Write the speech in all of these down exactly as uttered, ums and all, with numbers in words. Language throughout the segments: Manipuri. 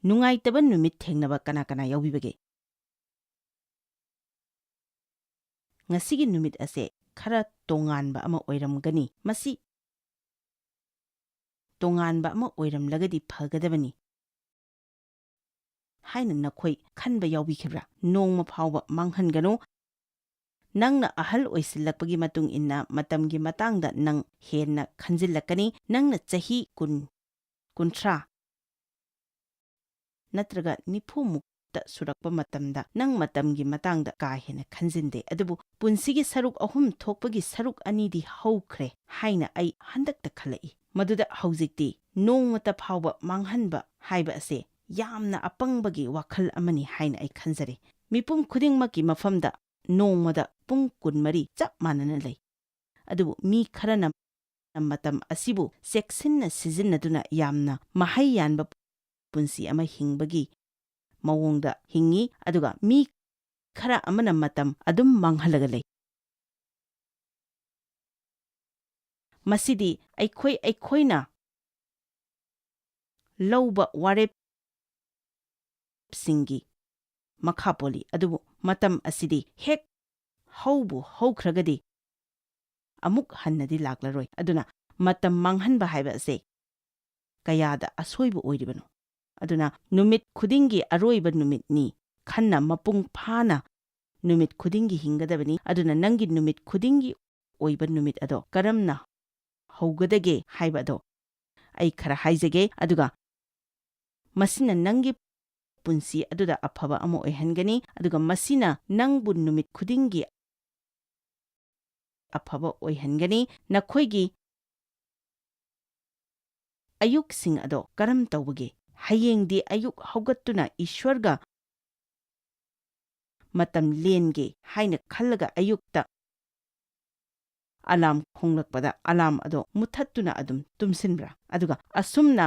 ꯅꯨꯡꯉꯥꯏꯇꯕ ꯅꯨꯃꯤꯠ ꯊꯦꯡꯅꯕ ꯀꯅꯥ ꯀꯅꯥ ꯌꯥꯎꯕꯤꯕꯒꯦ? ꯉꯁꯤꯒꯤ ꯅꯨꯃꯤꯠ ꯑꯁꯦ ꯈꯔ ꯇꯣꯉꯥꯟꯕ ꯑꯃ ꯑꯣꯏꯔꯝꯒꯅꯤ꯫ ꯃꯁꯤ ꯇꯣꯉꯥꯟꯕ ꯑꯃ ꯑꯣꯏꯔꯝꯂꯒꯗꯤ ꯐꯒꯗꯕꯅꯤ ꯍꯥꯏꯅ ꯅꯈꯣꯏ ꯈꯟꯕ ꯌꯥꯎꯕꯤꯈꯤꯕ꯭ꯔꯥ? ꯅꯣꯡꯃ ꯐꯥꯎꯕ ꯃꯥꯡꯍꯟꯒꯅꯨ꯫ ꯅꯪꯅ ꯑꯍꯜ ꯑꯣꯏꯁꯤꯜꯂꯛꯄꯒꯤ ꯃꯇꯨꯡ ꯏꯟꯅ ꯃꯇꯝꯒꯤ ꯃꯇꯥꯡꯗ ꯅꯪ ꯍꯦꯟꯅ ꯈꯟꯖꯤꯜꯂꯛꯀꯅꯤ꯫ ꯅꯪꯅ ꯆꯍꯤ ꯀꯨꯟ, ꯀꯨꯟꯊ꯭ꯔꯥ ꯅꯠꯇ꯭ꯔꯒ ꯅꯤꯐꯨ ꯃꯨꯛꯇ ꯁꯨꯔꯛꯄ ꯃꯇꯝꯗ ꯅꯪ ꯃꯇꯝꯒꯤ ꯃꯇꯥꯡꯗ ꯀꯥ ꯍꯦꯟꯅ ꯈꯟꯖꯤꯟꯗꯦ꯫ ꯑꯗꯨꯕꯨ ꯄꯨꯟꯁꯤꯒꯤ ꯁꯔꯨꯛ ꯑꯍꯨꯝ ꯊꯣꯛꯄꯒꯤ ꯁꯔꯨꯛ ꯑꯅꯤꯗꯤ ꯍꯧꯈ꯭ꯔꯦ ꯍꯥꯏꯅ ꯑꯩ ꯍꯟꯗꯛꯇ ꯈꯜꯂꯛꯏ꯫ ꯃꯗꯨꯗ ꯍꯧꯖꯤꯛꯇꯤ ꯅꯣꯡꯃꯇ ꯐꯥꯎꯕ ꯃꯥꯡꯍꯟꯕ ꯍꯥꯏꯕ ꯑꯁꯦ ꯌꯥꯝꯅ ꯑꯄꯪꯕꯒꯤ ꯋꯥꯈꯜ ꯑꯃꯅꯤ ꯍꯥꯏꯅ ꯑꯩ ꯈꯟꯖꯔꯦ꯫ ꯃꯤꯄꯨꯝ ꯈꯨꯗꯤꯡꯃꯛꯀꯤ ꯃꯐꯝꯗ ꯅꯣꯡꯃꯗ ꯄꯨꯡ ꯀꯨꯟꯃꯔꯤ ꯆꯞ ꯃꯥꯟꯅꯅ ꯂꯩ꯫ ꯑꯗꯨꯕꯨ ꯃꯤ ꯈꯔꯅ ꯃꯇꯝ ꯑꯁꯤꯕꯨ ꯆꯦꯛꯁꯤꯟꯅ ꯁꯤꯖꯤꯟꯅꯗꯨꯅ ꯌꯥꯝꯅ ꯃꯍꯩ ꯌꯥꯟꯕ ꯄꯨꯟꯁꯤ ꯑꯃ ꯍꯤꯡꯕꯒꯤ ꯃꯑꯣꯡꯗ ꯍꯤꯡꯉꯤ, ꯑꯗꯨꯒ ꯃꯤ ꯈꯔ ꯑꯃꯅ ꯃꯇꯝ ꯑꯗꯨꯝ ꯃꯥꯡꯍꯜꯂꯒ ꯂꯩ꯫ ꯃꯁꯤꯗꯤ ꯑꯩꯈꯣꯏ ꯑꯩꯈꯣꯏꯅ ꯂꯧꯕ ꯋꯥꯔꯦꯞꯁꯤꯡꯒꯤ ꯃꯈꯥ ꯄꯣꯜꯂꯤ꯫ ꯑꯗꯨꯕꯨ ꯃꯇꯝ ꯑꯁꯤꯗꯤ ꯍꯦꯛ ꯍꯧꯕꯨ ꯍꯧꯈ꯭ꯔꯒꯗꯤ ꯑꯃꯨꯛ ꯍꯟꯅꯗꯤ ꯂꯥꯛꯂꯔꯣꯏ꯫ ꯑꯗꯨꯅ ꯃꯇꯝ ꯃꯥꯡꯍꯟꯕ ꯍꯥꯏꯕ ꯑꯁꯦ ꯀꯌꯥꯗ ꯑꯁꯣꯏꯕ ꯑꯣꯏꯔꯤꯕꯅꯣ? ꯑꯗꯨꯅ ꯅꯨꯃꯤꯠ ꯈꯨꯗꯤꯡꯒꯤ ꯑꯔꯣꯏꯕ ꯅꯨꯃꯤꯠꯅꯤ꯫ ꯈꯟꯅ ꯃꯄꯨꯡ ꯐꯥꯅ ꯅꯨꯃꯤꯠ ꯈꯨꯗꯤꯡꯒꯤ ꯍꯤꯡꯒꯗꯕꯅꯤ꯫ ꯑꯗꯨꯅ ꯅꯪꯒꯤ ꯅꯨꯃꯤꯠ ꯈꯨꯗꯤꯡꯒꯤ ꯑꯣꯏꯕ ꯅꯨꯃꯤꯠ ꯑꯗꯣ ꯀꯔꯝꯅ ꯍꯧꯒꯗꯒꯦ ꯍꯥꯏꯕ ꯑꯗꯣ ꯑꯩ ꯈꯔ ꯍꯥꯏꯖꯒꯦ, ꯑꯗꯨꯒ ꯃꯁꯤꯅ ꯅꯪꯒꯤ ꯄꯨꯟꯁꯤ ꯑꯗꯨꯗ ꯑꯐꯕ ꯑꯃ ꯑꯣꯏꯍꯟꯒꯅꯤ, ꯑꯗꯨꯒ ꯃꯁꯤꯅ ꯅꯪꯕꯨ ꯅꯨꯃꯤꯠ ꯈꯨꯗꯤꯡꯒꯤ ꯑꯐꯕ ꯑꯣꯏꯍꯟꯒꯅꯤ꯫ ꯅꯈꯣꯏꯒꯤ ꯑꯌꯨꯛꯁꯤꯡ ꯑꯗꯣ ꯀꯔꯝ ꯇꯧꯕꯒꯦ? ꯍꯌꯦꯡꯗꯤ ꯑꯌꯨꯛ ꯍꯧꯒꯠꯇꯨꯅ ꯏꯁ꯭ꯋꯔꯒ ꯃꯇꯝ ꯂꯦꯟꯒꯦ ꯍꯥꯏꯅ ꯈꯜꯂꯒ ꯑꯌꯨꯛꯇ ꯑꯂꯥꯔꯝ ꯈꯣꯡꯂꯛꯄꯗ ꯑꯂꯥꯔꯝ ꯑꯗꯣ ꯃꯨꯊꯠꯇꯨꯅ ꯑꯗꯨꯝ ꯇꯨꯝꯁꯤꯟꯕ꯭ꯔꯥ? ꯑꯗꯨꯒ ꯑꯁꯨꯝꯅ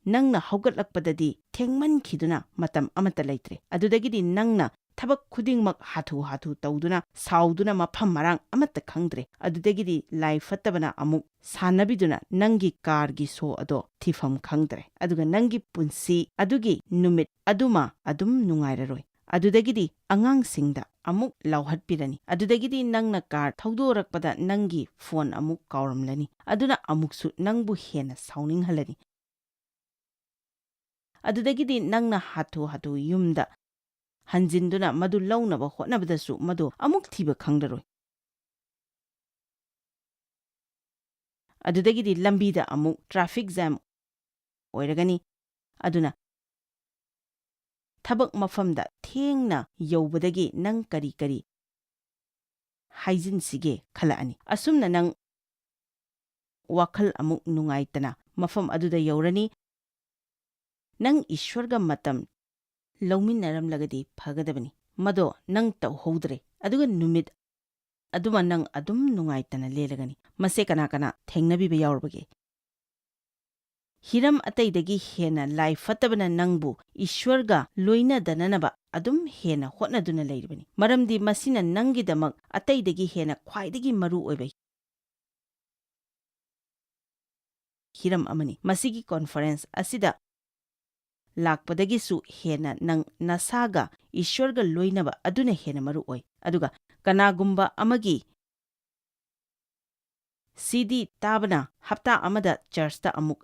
ꯅꯪꯅ ꯍꯧꯒꯠꯂꯛꯄꯗꯗꯤ ꯊꯦꯡꯃꯟꯈꯤꯗꯨꯅ ꯃꯇꯝ ꯑꯃꯠꯇ ꯂꯩꯇ꯭ꯔꯦ꯫ ꯑꯗꯨꯗꯒꯤꯗꯤ ꯅꯪꯅ ꯊꯕꯛ ꯈꯨꯗꯤꯡꯃꯛ ꯍꯥꯊꯨ ꯍꯥꯊꯨ ꯇꯧꯗꯨꯅ, ꯁꯥꯎꯗꯨꯅ ꯃꯐꯝ ꯃꯔꯥꯡ ꯑꯃꯠꯇ ꯈꯪꯗ꯭ꯔꯦ꯫ ꯑꯗꯨꯗꯒꯤꯗꯤ ꯂꯥꯏ ꯐꯠꯇꯕꯅ ꯑꯃꯨꯛ ꯁꯥꯟꯅꯕꯤꯗꯨꯅ ꯅꯪꯒꯤ ꯀꯥꯔꯒꯤ ꯁꯣ ꯑꯗꯣ ꯊꯤꯐꯝ ꯈꯪꯗ꯭ꯔꯦ꯫ ꯑꯗꯨꯒ ꯅꯪꯒꯤ ꯄꯨꯟꯁꯤ ꯑꯗꯨꯒꯤ ꯅꯨꯃꯤꯠ ꯑꯗꯨꯃ ꯑꯗꯨꯝ ꯅꯨꯡꯉꯥꯏꯔꯔꯣꯏ꯫ ꯑꯗꯨꯗꯒꯤꯗꯤ ꯑꯉꯥꯡꯁꯤꯡꯗ ꯑꯃꯨꯛ ꯂꯥꯎꯍꯠꯄꯤꯔꯅꯤ꯫ ꯑꯗꯨꯗꯒꯤꯗꯤ ꯅꯪꯅ ꯀꯥꯔ ꯊꯧꯗꯣꯔꯛꯄꯗ ꯅꯪꯒꯤ ꯐꯣꯟ ꯑꯃꯨꯛ ꯀꯥꯎꯔꯝꯂꯅꯤ꯫ ꯑꯗꯨꯅ ꯑꯃꯨꯛꯁꯨ ꯅꯪꯕꯨ ꯍꯦꯟꯅ ꯁꯥꯎꯅꯤꯡꯍꯜꯂꯅꯤ꯫ ꯑꯗꯨꯗꯒꯤꯗꯤ ꯅꯪꯅ ꯍꯥꯊꯨ ꯍꯥꯊꯨ ꯌꯨꯝꯗ ꯍꯟꯖꯤꯟꯗꯨꯅ ꯃꯗꯨ ꯂꯧꯅꯕ ꯍꯣꯠꯅꯕꯗꯁꯨ ꯃꯗꯨ ꯑꯃꯨꯛ ꯊꯤꯕ ꯈꯪꯂꯔꯣꯏ꯫ ꯑꯗꯨꯗꯒꯤꯗꯤ ꯂꯝꯕꯤꯗ ꯑꯃꯨꯛ ꯇ꯭ꯔꯥꯐꯤꯛ ꯖꯥꯝ ꯑꯣꯏꯔꯒꯅꯤ꯫ ꯑꯗꯨꯅ ꯊꯕꯛ ꯃꯐꯝꯗ ꯊꯦꯡꯅ ꯌꯧꯕꯗꯒꯤ ꯅꯪ ꯀꯔꯤ ꯀꯔꯤ ꯍꯥꯏꯖꯤꯟꯁꯤꯒꯦ ꯈꯜꯂꯛꯑꯅꯤ꯫ ꯑꯁꯨꯝꯅ ꯅꯪ ꯋꯥꯈꯜ ꯑꯃꯨꯛ ꯅꯨꯡꯉꯥꯏꯇꯅ ꯃꯐꯝ ꯑꯗꯨꯗ ꯌꯧꯔꯅꯤ꯫ ꯅꯪ ꯏꯁ꯭ꯋꯔꯒ ꯃꯇꯝ ꯂꯧꯃꯤꯟꯅꯔꯝꯂꯒꯗꯤ ꯐꯒꯗꯕꯅꯤ꯫ ꯃꯗꯣ ꯅꯪ ꯇꯧꯍꯧꯗ꯭ꯔꯦ꯫ ꯑꯗꯨꯒ ꯅꯨꯃꯤꯠ ꯑꯗꯨꯃ ꯅꯪ ꯑꯗꯨꯝ ꯅꯨꯡꯉꯥꯏꯇꯅ ꯂꯦꯜꯂꯒꯅꯤ꯫ ꯃꯁꯦ ꯀꯅꯥ ꯀꯅꯥ ꯊꯦꯡꯅꯕꯤꯕ ꯌꯥꯎꯔꯕꯒꯦ? ꯍꯤꯔꯝ ꯑꯇꯩꯗꯒꯤ ꯍꯦꯟꯅ ꯂꯥꯏ ꯐꯠꯇꯕꯅ ꯅꯪꯕꯨ ꯏꯁ꯭ꯋꯔꯒ ꯂꯣꯏꯅꯗꯅꯅꯕ ꯑꯗꯨꯝ ꯍꯦꯟꯅ ꯍꯣꯠꯅꯗꯨꯅ ꯂꯩꯔꯤꯕꯅꯤ, ꯃꯔꯝꯗꯤ ꯃꯁꯤꯅ ꯅꯪꯒꯤꯗꯃꯛ ꯑꯇꯩꯗꯒꯤ ꯍꯦꯟꯅ ꯈ꯭ꯋꯥꯏꯗꯒꯤ ꯃꯔꯨ ꯑꯣꯏꯕ ꯍꯤꯔꯝ ꯑꯃꯅꯤ꯫ ꯃꯁꯤꯒꯤ ꯀꯣꯟꯐꯔꯦꯟꯁ ꯑꯁꯤꯗ ꯂꯥꯛꯄꯗꯒꯤꯁꯨ ꯍꯦꯟꯅ ꯅꯪ ꯅꯁꯥꯒ ꯏꯁ꯭ꯋꯔꯒ ꯂꯣꯏꯅꯕ ꯑꯗꯨꯅ ꯍꯦꯟꯅ ꯃꯔꯨ ꯑꯣꯏ꯫ ꯑꯗꯨꯒ ꯀꯅꯥꯒꯨꯝꯕ ꯑꯃꯒꯤ ꯁꯤ ꯗꯤ ꯇꯥꯕꯅ ꯍꯞꯇꯥ ꯑꯃꯗ ꯆꯔꯆꯇ ꯑꯃꯨꯛ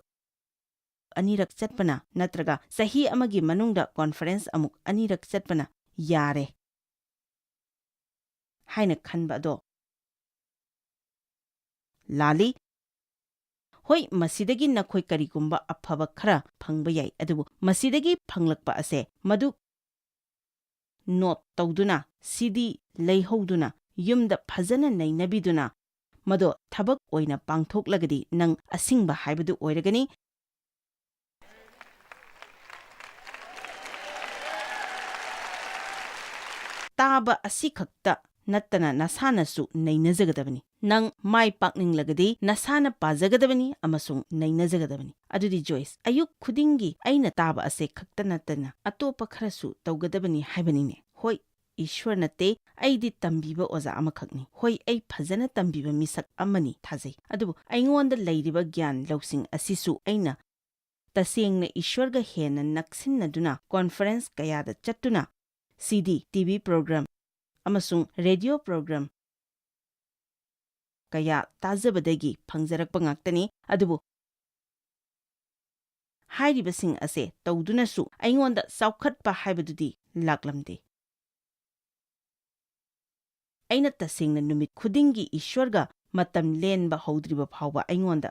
ꯑꯅꯤꯔꯛ ꯆꯠꯄꯅ ꯅꯠꯇ꯭ꯔꯒ ꯆꯍꯤ ꯑꯃꯒꯤ ꯃꯅꯨꯡꯗ ꯀꯣꯟꯐꯔꯦꯟꯁ ꯑꯃꯨꯛ ꯑꯅꯤꯔꯛ ꯆꯠꯄꯅ ꯌꯥꯔꯦ ꯍꯥꯏꯅ ꯈꯟꯕ ꯑꯗꯣ ꯂꯥꯜꯂꯤ꯫ ꯍꯣꯏ, ꯃꯁꯤꯗꯒꯤ ꯅꯈꯣꯏ ꯀꯔꯤꯒꯨꯝꯕ ꯑꯐꯕ ꯈꯔ ꯐꯪꯕ ꯌꯥꯏ, ꯑꯗꯨꯕꯨ ꯃꯁꯤꯗꯒꯤ ꯐꯪꯂꯛꯄ ꯑꯁꯦ ꯃꯗꯨ ꯅꯣꯠ ꯇꯧꯗꯨꯅ, ꯁꯤ ꯗꯤ ꯂꯩꯍꯧꯗꯨꯅ, ꯌꯨꯝꯗ ꯐꯖꯅ ꯅꯩꯅꯕꯤꯗꯨꯅ, ꯃꯗꯣ ꯊꯕꯛ ꯑꯣꯏꯅ ꯄꯥꯡꯊꯣꯛꯂꯒꯗꯤ ꯅꯪ ꯑꯁꯤꯡꯕ ꯍꯥꯏꯕꯗꯨ ꯑꯣꯏꯔꯒꯅꯤ꯫ ꯇꯥꯕ ꯑꯁꯤꯈꯛꯇ ꯅꯠꯇꯅ ꯅꯁꯥꯅꯁꯨ ꯅꯩꯅꯖꯒꯗꯕꯅꯤ꯫ ꯅꯪ ꯃꯥꯏ ꯄꯥꯛꯅꯤꯡꯂꯒꯗꯤ ꯅꯁꯥꯅ ꯄꯥꯖꯒꯗꯕꯅꯤ ꯑꯃꯁꯨꯡ ꯅꯩꯅꯖꯒꯗꯕꯅꯤ꯫ ꯑꯗꯨꯗꯤ ꯖꯣꯏꯁ, ꯑꯌꯨꯛ ꯈꯨꯗꯤꯡꯒꯤ ꯑꯩꯅ ꯇꯥꯕ ꯑꯁꯦ ꯈꯛꯇ ꯅꯠꯇꯅ ꯑꯇꯣꯞꯄ ꯈꯔꯁꯨ ꯇꯧꯒꯗꯕꯅꯤ ꯍꯥꯏꯕꯅꯤꯅꯦ? ꯍꯣꯏ, ꯏꯁ꯭ꯋꯔ ꯅꯠꯇꯦ, ꯑꯩꯗꯤ ꯇꯝꯕꯤꯕ ꯑꯣꯖꯥ ꯑꯃꯈꯛꯅꯤ꯫ ꯍꯣꯏ, ꯑꯩ ꯐꯖꯅ ꯇꯝꯕꯤꯕ ꯃꯤꯁꯛ ꯑꯃꯅꯤ ꯊꯥꯖꯩ꯫ ꯑꯗꯨꯕꯨ ꯑꯩꯉꯣꯟꯗ ꯂꯩꯔꯤꯕ ꯒ꯭ꯌꯥꯟ ꯂꯧꯁꯤꯡ ꯑꯁꯤꯁꯨ ꯑꯩꯅ ꯇꯁꯦꯡꯅ ꯏꯁ꯭ꯋꯔꯒ ꯍꯦꯟꯅ ꯅꯛꯁꯤꯟꯅꯗꯨꯅ, ꯀꯣꯟꯐꯔꯦꯟꯁ ꯀꯌꯥꯗ ꯆꯠꯇꯨꯅ, ꯁꯤ ꯗꯤ, ꯇꯤ ꯚꯤ ꯄ꯭ꯔꯣꯒ꯭ꯔꯥꯝ ꯑꯃꯁꯨꯡ ꯔꯦꯗꯤꯑꯣ ꯄ꯭ꯔꯣꯒ꯭ꯔꯥꯝ ꯀꯌꯥ ꯇꯥꯖꯕꯗꯒꯤ ꯐꯪꯖꯔꯛꯄ ꯉꯥꯛꯇꯅꯤ꯫ ꯑꯗꯨꯕꯨ ꯍꯥꯏꯔꯤꯕꯁꯤꯡ ꯑꯁꯦ ꯇꯧꯗꯨꯅꯁꯨ ꯑꯩꯉꯣꯟꯗ ꯆꯥꯎꯈꯠꯄ ꯍꯥꯏꯕꯗꯨꯗꯤ ꯂꯥꯛꯂꯝꯗꯦ꯫ ꯑꯩꯅ ꯇꯁꯦꯡꯅ ꯅꯨꯃꯤꯠ ꯈꯨꯗꯤꯡꯒꯤ ꯏꯁ꯭ꯋꯔꯒ ꯃꯇꯝ ꯂꯦꯟꯕ ꯍꯧꯗ꯭ꯔꯤꯕ ꯐꯥꯎꯕ ꯑꯩꯉꯣꯟꯗ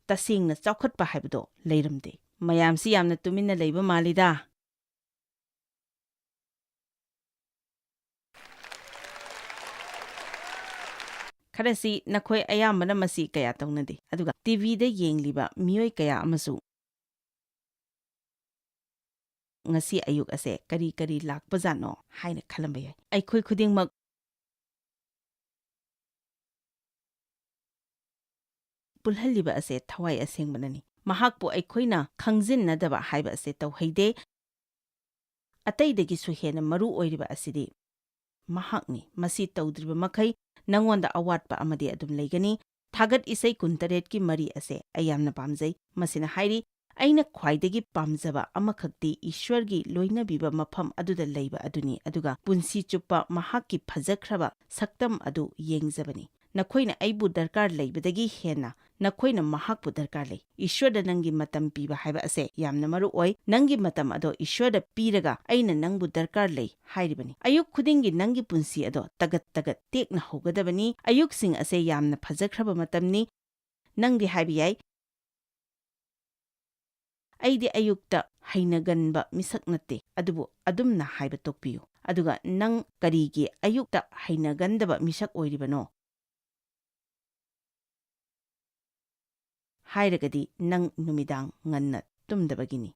ꯇꯁꯦꯡꯅ ꯆꯥꯎꯈꯠꯄ ꯍꯥꯏꯕꯗꯣ ꯂꯩꯔꯝꯗꯦ꯫ ꯃꯌꯥꯝꯁꯤ ꯌꯥꯝꯅ ꯇꯨꯃꯤꯟꯅ ꯂꯩꯕ ꯃꯥꯜꯂꯤꯗ꯫ ꯈꯔꯁꯤ ꯅꯈꯣꯏ ꯑꯌꯥꯝꯕꯅ ꯃꯁꯤ ꯀꯌꯥ ꯇꯧꯅꯗꯦ, ꯑꯗꯨꯒ ꯇꯤ ꯚꯤꯗ ꯌꯦꯡꯂꯤꯕ ꯃꯤꯑꯣꯏ ꯀꯌꯥ ꯑꯃꯁꯨ ꯉꯁꯤ ꯑꯌꯨꯛ ꯑꯁꯦ ꯀꯔꯤ ꯀꯔꯤ ꯂꯥꯛꯄꯖꯥꯠꯅꯣ ꯍꯥꯏꯅ ꯈꯜꯂꯝꯕ ꯌꯥꯏ꯫ ꯑꯩꯈꯣꯏ ꯈꯨꯗꯤꯡꯃꯛ ꯄꯨꯜꯍꯜꯂꯤꯕ ꯑꯁꯦ ꯊꯋꯥꯏ ꯑꯁꯦꯡꯕꯅꯅꯤ꯫ ꯃꯍꯥꯛꯄꯨ ꯑꯩꯈꯣꯏꯅ ꯈꯪꯖꯤꯟꯅꯗꯕ ꯍꯥꯏꯕ ꯑꯁꯦ ꯇꯧꯍꯩꯗꯦ꯫ ꯑꯇꯩꯗꯒꯤꯁꯨ ꯍꯦꯟꯅ ꯃꯔꯨ ꯑꯣꯏꯔꯤꯕ ꯑꯁꯤꯗꯤ ꯃꯍꯥꯛꯅꯤ꯫ ꯃꯁꯤ ꯇꯧꯗ꯭ꯔꯤꯕ ꯃꯈꯩ ꯅꯉꯣꯟꯗ ꯑꯋꯥꯠꯄ ꯑꯃꯗꯤ ꯑꯗꯨꯝ ꯂꯩꯒꯅꯤ꯫ ꯊꯥꯒꯠ ꯏꯁꯩ ꯀꯨꯟꯇꯔꯦꯠꯀꯤ ꯃꯔꯤ ꯑꯁꯦ ꯑꯩ ꯌꯥꯝꯅ ꯄꯥꯝꯖꯩ꯫ ꯃꯁꯤꯅ ꯍꯥꯏꯔꯤ, "ꯑꯩꯅ ꯈ꯭ꯋꯥꯏꯗꯒꯤ ꯄꯥꯝꯖꯕ ꯑꯃꯈꯛꯇꯤ ꯏꯁ꯭ꯋꯔꯒꯤ ꯂꯣꯏꯅꯕꯤꯕ ꯃꯐꯝ ꯑꯗꯨꯗ ꯂꯩꯕ ꯑꯗꯨꯅꯤ, ꯑꯗꯨꯒ ꯄꯨꯟꯁꯤ ꯆꯨꯞꯄ ꯃꯍꯥꯛꯀꯤ ꯐꯖꯈ꯭ꯔꯕ ꯁꯛꯇꯝ ꯑꯗꯨ ꯌꯦꯡꯖꯕꯅꯤ꯫" ꯅꯈꯣꯏꯅ ꯑꯩꯕꯨ ꯗꯔꯀꯥꯔ ꯂꯩꯕꯗꯒꯤ ꯍꯦꯟꯅ ꯅꯈꯣꯏꯅ ꯃꯍꯥꯛꯄꯨ ꯗꯔꯀꯥꯔ ꯂꯩ꯫ ꯏꯁ꯭ꯋꯔꯗ ꯅꯪꯒꯤ ꯃꯇꯝ ꯄꯤꯕ ꯍꯥꯏꯕ ꯑꯁꯦ ꯌꯥꯝꯅ ꯃꯔꯨ ꯑꯣꯏ꯫ ꯅꯪꯒꯤ ꯃꯇꯝ ꯑꯗꯣ ꯏꯁ꯭ꯋꯔꯗ ꯄꯤꯔꯒ "ꯑꯩꯅ ꯅꯪꯕꯨ ꯗꯔꯀꯥꯔ ꯂꯩ" ꯍꯥꯏꯔꯤꯕꯅꯤ꯫ ꯑꯌꯨꯛ ꯈꯨꯗꯤꯡꯒꯤ ꯅꯪꯒꯤ ꯄꯨꯟꯁꯤ ꯑꯗꯣ ꯇꯒꯠ ꯇꯒꯠ ꯇꯦꯛꯅ ꯍꯧꯒꯗꯕꯅꯤ꯫ ꯑꯌꯨꯛꯁꯤꯡ ꯑꯁꯦ ꯌꯥꯝꯅ ꯐꯖꯈ꯭ꯔꯕ ꯃꯇꯝꯅꯤ꯫ ꯅꯪꯗꯤ ꯍꯥꯏꯕ ꯌꯥꯏ, "ꯑꯩꯗꯤ ꯑꯌꯨꯛꯇ ꯍꯩꯅꯒꯟꯕ ꯃꯤꯁꯛ ꯅꯠꯇꯦ", ꯑꯗꯨꯕꯨ ꯑꯗꯨꯝꯅ ꯍꯥꯏꯕ ꯇꯣꯛꯄꯤꯌꯨ꯫ ꯑꯗꯨꯒ ꯅꯪ ꯀꯔꯤꯒꯤ ꯑꯌꯨꯛꯇ ꯍꯩꯅꯒꯟꯗꯕ ꯃꯤꯁꯛ ꯑꯣꯏꯔꯤꯕꯅꯣ ꯍꯥꯏꯔꯒꯗꯤ, ꯅꯪ ꯅꯨꯃꯤꯗꯥꯡ ꯉꯟꯅ ꯇꯨꯝꯗꯕꯒꯤꯅꯤ꯫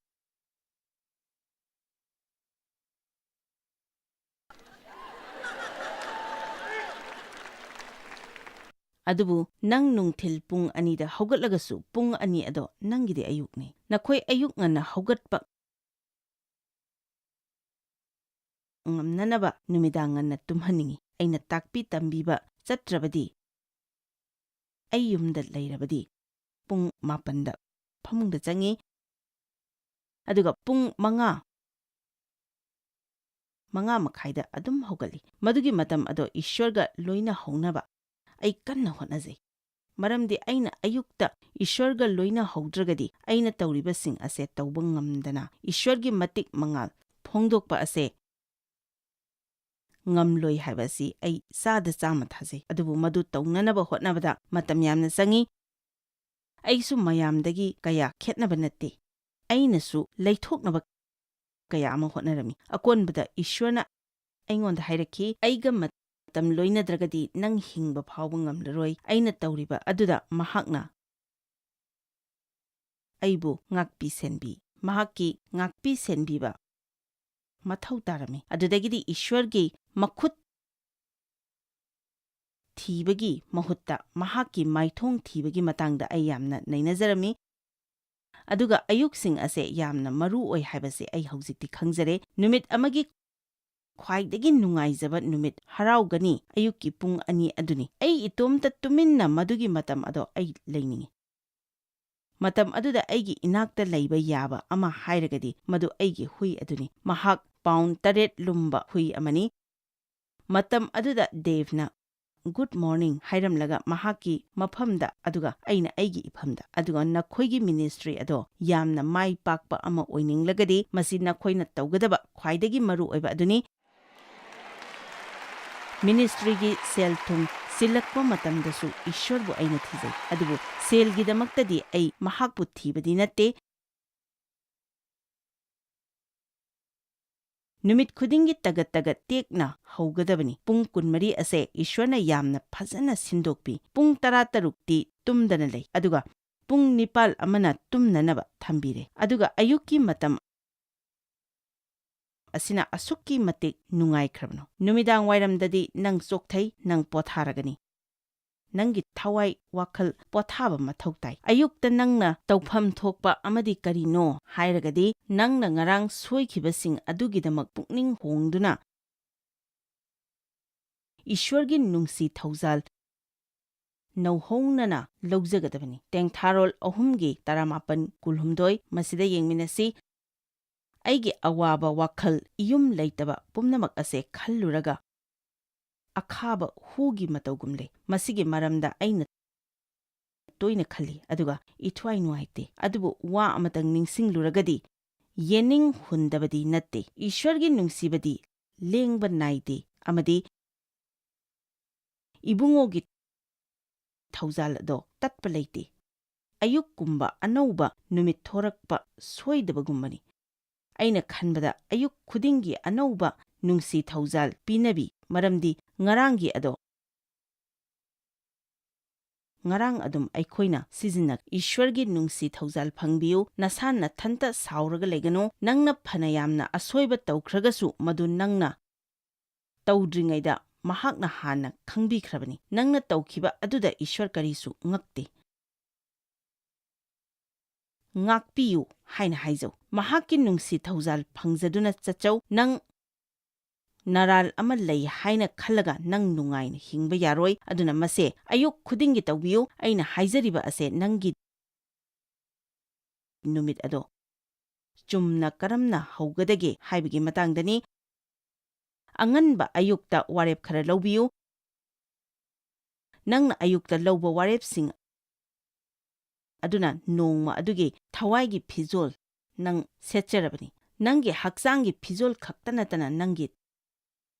ꯑꯗꯨꯕꯨ ꯅꯪ ꯅꯨꯡꯊꯤꯜ ꯄꯨꯡ ꯑꯅꯤꯗ ꯍꯧꯒꯠꯂꯒꯁꯨ, ꯄꯨꯡ ꯑꯅꯤ ꯑꯗꯣ ꯅꯪꯒꯤꯗꯤ ꯑꯌꯨꯛꯅꯤ꯫ ꯅꯈꯣꯏ ꯑꯌꯨꯛ ꯉꯟꯅ ꯍꯧꯒꯠꯄ ꯉꯝꯅꯅꯕ ꯅꯨꯃꯤꯗꯥꯡ ꯉꯟꯅ ꯇꯨꯝꯍꯟꯅꯤꯡꯏ꯫ ꯑꯩꯅ ꯇꯥꯛꯄꯤ ꯇꯝꯕꯤꯕ ꯆꯠꯇ꯭ꯔꯕꯗꯤ, ꯑꯩ ꯌꯨꯝꯗ ꯂꯩꯔꯕꯗꯤ ꯄꯨꯡ ꯃꯥꯄꯟꯗ ꯐꯃꯨꯡꯗ ꯆꯪꯏ, ꯑꯗꯨꯒ ꯄꯨꯡ ꯃꯉꯥ, ꯃꯉꯥ ꯃꯈꯥꯏꯗ ꯑꯗꯨꯝ ꯍꯧꯒꯠꯂꯤ꯫ ꯃꯗꯨꯒꯤ ꯃꯇꯝ ꯑꯗꯣ ꯏꯁ꯭ꯋꯔꯒ ꯂꯣꯏꯅꯍꯧꯅꯕ ꯑꯩ ꯀꯟꯅ ꯍꯣꯠꯅꯖꯩ꯫ ꯃꯔꯝꯗꯤ ꯑꯩꯅ ꯑꯌꯨꯛꯇ ꯏꯁ꯭ꯋꯔꯒ ꯂꯣꯏꯅꯍꯧꯗ꯭ꯔꯒꯗꯤ ꯑꯩꯅ ꯇꯧꯔꯤꯕꯁꯤꯡ ꯑꯁꯦ ꯇꯧꯕ ꯉꯝꯗꯅ ꯏꯁ꯭ꯋꯔꯒꯤ ꯃꯇꯤꯛ ꯃꯉꯥꯜ ꯐꯣꯡꯗꯣꯛꯄ ꯑꯁꯦ ꯉꯝꯂꯣꯏ ꯍꯥꯏꯕ ꯑꯁꯤ ꯑꯩ ꯆꯥꯗ ꯆꯥꯝꯃ ꯊꯥꯖꯩ꯫ ꯑꯗꯨꯕꯨ ꯃꯗꯨ ꯇꯧꯅꯅꯕ ꯍꯣꯠꯅꯕꯗ ꯃꯇꯝ ꯌꯥꯝꯅ ꯆꯪꯏ꯫ ꯑꯩꯁꯨ ꯃꯌꯥꯝꯗꯒꯤ ꯀꯌꯥ ꯈꯦꯠꯅꯕ ꯅꯠꯇꯦ꯫ ꯑꯩꯅꯁꯨ ꯂꯩꯊꯣꯛꯅꯕ ꯀꯌꯥ ꯑꯃ ꯍꯣꯠꯅꯔꯝꯃꯤ꯫ ꯑꯀꯣꯟꯕꯗ ꯏꯁ꯭ꯋꯔꯅ ꯑꯩꯉꯣꯟꯗ ꯍꯥꯏꯔꯛꯈꯤ, "ꯑꯩꯒ ꯃꯇꯝ ꯂꯣꯏꯅꯗ꯭ꯔꯒꯗꯤ ꯅꯪ ꯍꯤꯡꯕ ꯐꯥꯎꯕ ꯉꯝꯂꯔꯣꯏ꯫" ꯑꯩꯅ ꯇꯧꯔꯤꯕ ꯑꯗꯨꯗ ꯃꯍꯥꯛꯅ ꯑꯩꯕꯨ ꯉꯥꯛꯄꯤ ꯁꯦꯟꯕꯤ, ꯃꯍꯥꯛꯀꯤ ꯉꯥꯛꯄꯤ ꯁꯦꯟꯕꯤꯕ ꯃꯊꯧ ꯇꯥꯔꯝꯃꯤ꯫ ꯑꯗꯨꯗꯒꯤꯗꯤ ꯏꯁ꯭ꯋꯔꯒꯤ ꯃꯈꯨꯠ ꯊꯤꯕꯒꯤ ꯃꯍꯨꯠꯇ ꯃꯍꯥꯛꯀꯤ ꯃꯥꯏꯊꯣꯡ ꯊꯤꯕꯒꯤ ꯃꯇꯥꯡꯗ ꯑꯩ ꯌꯥꯝꯅ ꯅꯩꯅꯖꯔꯝꯃꯤ꯫ ꯑꯗꯨꯒ ꯑꯌꯨꯛꯁꯤꯡ ꯑꯁꯦ ꯌꯥꯝꯅ ꯃꯔꯨ ꯑꯣꯏ ꯍꯥꯏꯕꯁꯦ ꯑꯩ ꯍꯧꯖꯤꯛꯇꯤ ꯈꯪꯖꯔꯦ꯫ ꯅꯨꯃꯤꯠ ꯑꯃꯒꯤ ꯈ꯭ꯋꯥꯏꯗꯒꯤ ꯅꯨꯡꯉꯥꯏꯖꯕ ꯅꯨꯃꯤꯠ ꯍꯔꯥꯎꯒꯅꯤ ꯑꯌꯨꯛꯀꯤ ꯄꯨꯡ ꯑꯅꯤ ꯑꯗꯨꯅꯤ꯫ ꯑꯩ ꯏꯇꯣꯝꯇ ꯇꯨꯃꯤꯟꯅ ꯃꯗꯨꯒꯤ ꯃꯇꯝ ꯑꯗꯣ ꯑꯩ ꯂꯩꯅꯤꯡꯏ꯫ ꯃꯇꯝ ꯑꯗꯨꯗ ꯑꯩꯒꯤ ꯏꯅꯥꯛꯇ ꯂꯩꯕ ꯌꯥꯕ ꯑꯃ ꯍꯥꯏꯔꯒꯗꯤ ꯃꯗꯨ ꯑꯩꯒꯤ ꯍꯨꯏ ꯑꯗꯨꯅꯤ꯫ ꯃꯍꯥꯛ ꯄꯥꯎꯟ ꯇꯔꯦꯠ ꯂꯨꯝꯕ ꯍꯨꯏ ꯑꯃꯅꯤ꯫ ꯃꯇꯝ ꯑꯗꯨꯗ ꯗꯦꯚꯅ "Good morning" ꯍꯥꯏꯔꯝꯂꯒ ꯃꯍꯥꯛꯀꯤ ꯃꯐꯝꯗ, ꯑꯗꯨꯒ ꯑꯩꯅ ꯑꯩꯒꯤ ꯏꯐꯝꯗ, ꯑꯗꯨꯒ ꯅꯈꯣꯏꯒꯤ ꯃꯤꯅꯤꯁꯇ꯭ꯔꯤ ꯑꯗꯣ ꯌꯥꯝꯅ ꯃꯥꯏ ꯄꯥꯛꯄ ꯑꯃ ꯑꯣꯏꯅꯤꯡꯂꯒꯗꯤ ꯃꯁꯤ ꯅꯈꯣꯏꯅ ꯇꯧꯒꯗꯕ ꯈ꯭ꯋꯥꯏꯗꯒꯤ ꯃꯔꯨ ꯑꯣꯏꯕ ꯑꯗꯨꯅꯤ꯫ ꯃꯤꯅꯤꯁꯇ꯭ꯔꯤꯒꯤ ꯁꯦꯜ ꯊꯨꯝ ꯆꯤꯜꯂꯛꯄ ꯃꯇꯝꯗꯁꯨ ꯏꯁ꯭ꯋꯔꯕꯨ ꯑꯩꯅ ꯊꯤꯖꯩ, ꯑꯗꯨꯕꯨ ꯁꯦꯜꯒꯤꯗꯃꯛꯇꯗꯤ ꯑꯩ ꯃꯍꯥꯛꯄꯨ ꯊꯤꯕꯗꯤ ꯅꯠꯇꯦ꯫ ꯅꯨꯃꯤꯠ ꯈꯨꯗꯤꯡꯒꯤ ꯇꯒꯠ ꯇꯒꯠ ꯇꯦꯛꯅ ꯍꯧꯒꯗꯕꯅꯤ꯫ ꯄꯨꯡ ꯀꯨꯟꯃꯔꯤ ꯑꯁꯦ ꯏꯁ꯭ꯋꯔꯅ ꯌꯥꯝꯅ ꯐꯖꯅ ꯁꯤꯟꯗꯣꯛꯄꯤ꯫ ꯄꯨꯡ ꯇꯔꯥꯇꯔꯨꯛꯇꯤ ꯇꯨꯝꯗꯅ ꯂꯩ, ꯑꯗꯨꯒ ꯄꯨꯡ ꯅꯤꯄꯥꯜ ꯑꯃꯅ ꯇꯨꯝꯅꯅꯕ ꯊꯝꯕꯤꯔꯦ꯫ ꯑꯗꯨꯒ ꯑꯌꯨꯛꯀꯤ ꯃꯇꯝ ꯑꯁꯤꯅ ꯑꯁꯨꯛꯀꯤ ꯃꯇꯤꯛ ꯅꯨꯡꯉꯥꯏꯈ꯭ꯔꯕꯅꯣ꯫ ꯅꯨꯃꯤꯗꯥꯡ ꯋꯥꯏꯔꯝꯗꯗꯤ ꯅꯪ ꯆꯣꯛꯊꯩ, ꯅꯪ ꯄꯣꯊꯥꯔꯒꯅꯤ꯫ ꯅꯪꯒꯤ ꯊꯋꯥꯏ ꯋꯥꯈꯜ ꯄꯣꯊꯥꯕ ꯃꯊꯧ ꯇꯥꯏ꯫ ꯑꯌꯨꯛꯇ ꯅꯪꯅ ꯇꯧꯐꯝ ꯊꯣꯛꯄ ꯑꯃꯗꯤ ꯀꯔꯤꯅꯣ ꯍꯥꯏꯔꯒꯗꯤ, ꯅꯪꯅ ꯉꯔꯥꯡ ꯁꯣꯏꯈꯤꯕꯁꯤꯡ ꯑꯗꯨꯒꯤꯗꯃꯛ ꯄꯨꯛꯅꯤꯡ ꯍꯣꯡꯗꯨꯅ ꯏꯁ꯭ꯋꯔꯒꯤ ꯅꯨꯡꯁꯤ ꯊꯧꯖꯥꯜ ꯅꯧꯍꯧꯅꯅ ꯂꯧꯖꯒꯗꯕꯅꯤ꯫ ꯇꯦꯡꯊꯥꯔꯣꯜ ꯑꯍꯨꯝꯒꯤ ꯇꯔꯥꯃꯥꯄꯟ ꯀꯨꯟꯍꯨꯝꯗꯣꯏ꯫ ꯃꯁꯤꯗ ꯌꯦꯡꯃꯤꯟꯅꯁꯤ꯫ "ꯑꯩꯒꯤ ꯑꯋꯥꯕ ꯋꯥꯈꯜ ꯏꯌꯨꯝ ꯂꯩꯇꯕ ꯄꯨꯝꯅꯃꯛ ꯑꯁꯦ ꯈꯜꯂꯨꯔꯒ ꯑꯈꯥꯕ ꯍꯨꯒꯤ ꯃꯇꯧꯒꯨꯝ ꯂꯩ꯫ ꯃꯁꯤꯒꯤ ꯃꯔꯝꯗ ꯑꯩꯅ ꯇꯣꯏꯅ ꯈꯜꯂꯤ, ꯑꯗꯨꯒ ꯏꯊ꯭ꯋꯥꯏ ꯅꯨꯡꯉꯥꯏꯇꯦ꯫ ꯑꯗꯨꯕꯨ ꯋꯥ ꯑꯃꯇꯪ ꯅꯤꯡꯁꯤꯡꯂꯨꯔꯒꯗꯤ, ꯌꯦꯅꯤꯡ ꯍꯨꯟꯗꯕꯗꯤ ꯅꯠꯇꯦ꯫ ꯏꯁ꯭ꯋꯔꯒꯤ ꯅꯨꯡꯁꯤꯕꯗꯤ ꯂꯦꯡꯕ ꯅꯥꯏꯗꯦ, ꯑꯃꯗꯤ ꯏꯕꯨꯡꯉꯣꯒꯤ ꯊꯧꯖꯥꯜ ꯑꯗꯣ ꯇꯠꯄ ꯂꯩꯇꯦ꯫ ꯑꯌꯨꯛꯀꯨꯝꯕ ꯑꯅꯧꯕ ꯅꯨꯃꯤꯠ ꯊꯣꯔꯛꯄ ꯁꯣꯏꯗꯕꯒꯨꯝꯕꯅꯤ꯫ ꯑꯩꯅ ꯈꯟꯕꯗ ꯑꯌꯨꯛ ꯈꯨꯗꯤꯡꯒꯤ ꯑꯅꯧꯕ ꯅꯨꯡꯁꯤ ꯊꯧꯖꯥꯜ ꯄꯤꯅꯕꯤ, ꯃꯔꯝꯗꯤ ꯉꯔꯥꯡꯒꯤ ꯑꯗꯣ ꯉꯔꯥꯡ ꯑꯗꯨꯝ ꯑꯩꯈꯣꯏꯅ ꯁꯤꯖꯤꯟꯅ꯫ ꯏꯁ꯭ꯋꯔꯒꯤ ꯅꯨꯡꯁꯤ ꯊꯧꯖꯥꯜ ꯐꯪꯕꯤꯌꯨ꯫ ꯅꯁꯥ ꯅꯊꯟꯇ ꯁꯥꯎꯔꯒ ꯂꯩꯒꯅꯨ꯫ ꯅꯪꯅ ꯐꯅ ꯌꯥꯝꯅ ꯑꯁꯣꯏꯕ ꯇꯧꯈ꯭ꯔꯒꯁꯨ, ꯃꯗꯨ ꯅꯪꯅ ꯇꯧꯗ꯭ꯔꯤꯉꯩꯗ ꯃꯍꯥꯛꯅ ꯍꯥꯟꯅ ꯈꯪꯕꯤꯈ꯭ꯔꯕꯅꯤ꯫ ꯅꯪꯅ ꯇꯧꯈꯤꯕ ꯑꯗꯨꯗ ꯏꯁ꯭ꯋꯔ ꯀꯔꯤꯁꯨ ꯉꯛꯇꯦ꯫ ꯉꯥꯛꯄꯤꯌꯨ ꯍꯥꯏꯅ ꯍꯥꯏꯖꯧ꯫ ꯃꯍꯥꯛꯀꯤ ꯅꯨꯡꯁꯤ ꯊꯧꯖꯥꯜ ꯐꯪꯖꯗꯨꯅ ꯆꯠꯆꯧ꯫ ꯅꯪ ꯅꯔꯥꯜ ꯑꯃ ꯂꯩ ꯍꯥꯏꯅ ꯈꯜꯂꯒ ꯅꯪ ꯅꯨꯡꯉꯥꯏꯅ ꯍꯤꯡꯕ ꯌꯥꯔꯣꯏ꯫ ꯑꯗꯨꯅ ꯃꯁꯦ ꯑꯌꯨꯛ ꯈꯨꯗꯤꯡꯒꯤ ꯇꯧꯕꯤꯌꯨ꯫ ꯑꯩꯅ ꯍꯥꯏꯖꯔꯤꯕ ꯑꯁꯦ ꯅꯪꯒꯤ ꯅꯨꯃꯤꯠ ꯑꯗꯣ ꯆꯨꯝꯅ ꯀꯔꯝꯅ ꯍꯧꯒꯗꯒꯦ ꯍꯥꯏꯕꯒꯤ ꯃꯇꯥꯡꯗꯅꯤ꯫ ꯑꯉꯟꯕ ꯑꯌꯨꯛꯇ ꯋꯥꯔꯦꯞ ꯈꯔ ꯂꯧꯕꯤꯌꯨ꯫ ꯅꯪꯅ ꯑꯌꯨꯛꯇ ꯂꯧꯕ ꯋꯥꯔꯦꯞꯁꯤꯡ ꯑꯗꯨꯅ ꯅꯣꯡꯃ ꯑꯗꯨꯒꯤ ꯊꯋꯥꯏꯒꯤ ꯐꯤꯖꯣꯜ ꯅꯪ ꯁꯦꯠꯆꯔꯕꯅꯤ꯫ ꯅꯪꯒꯤ ꯍꯛꯆꯥꯡꯒꯤ ꯐꯤꯖꯣꯜ ꯈꯛꯇ ꯅꯠꯇꯅ ꯅꯪꯒꯤ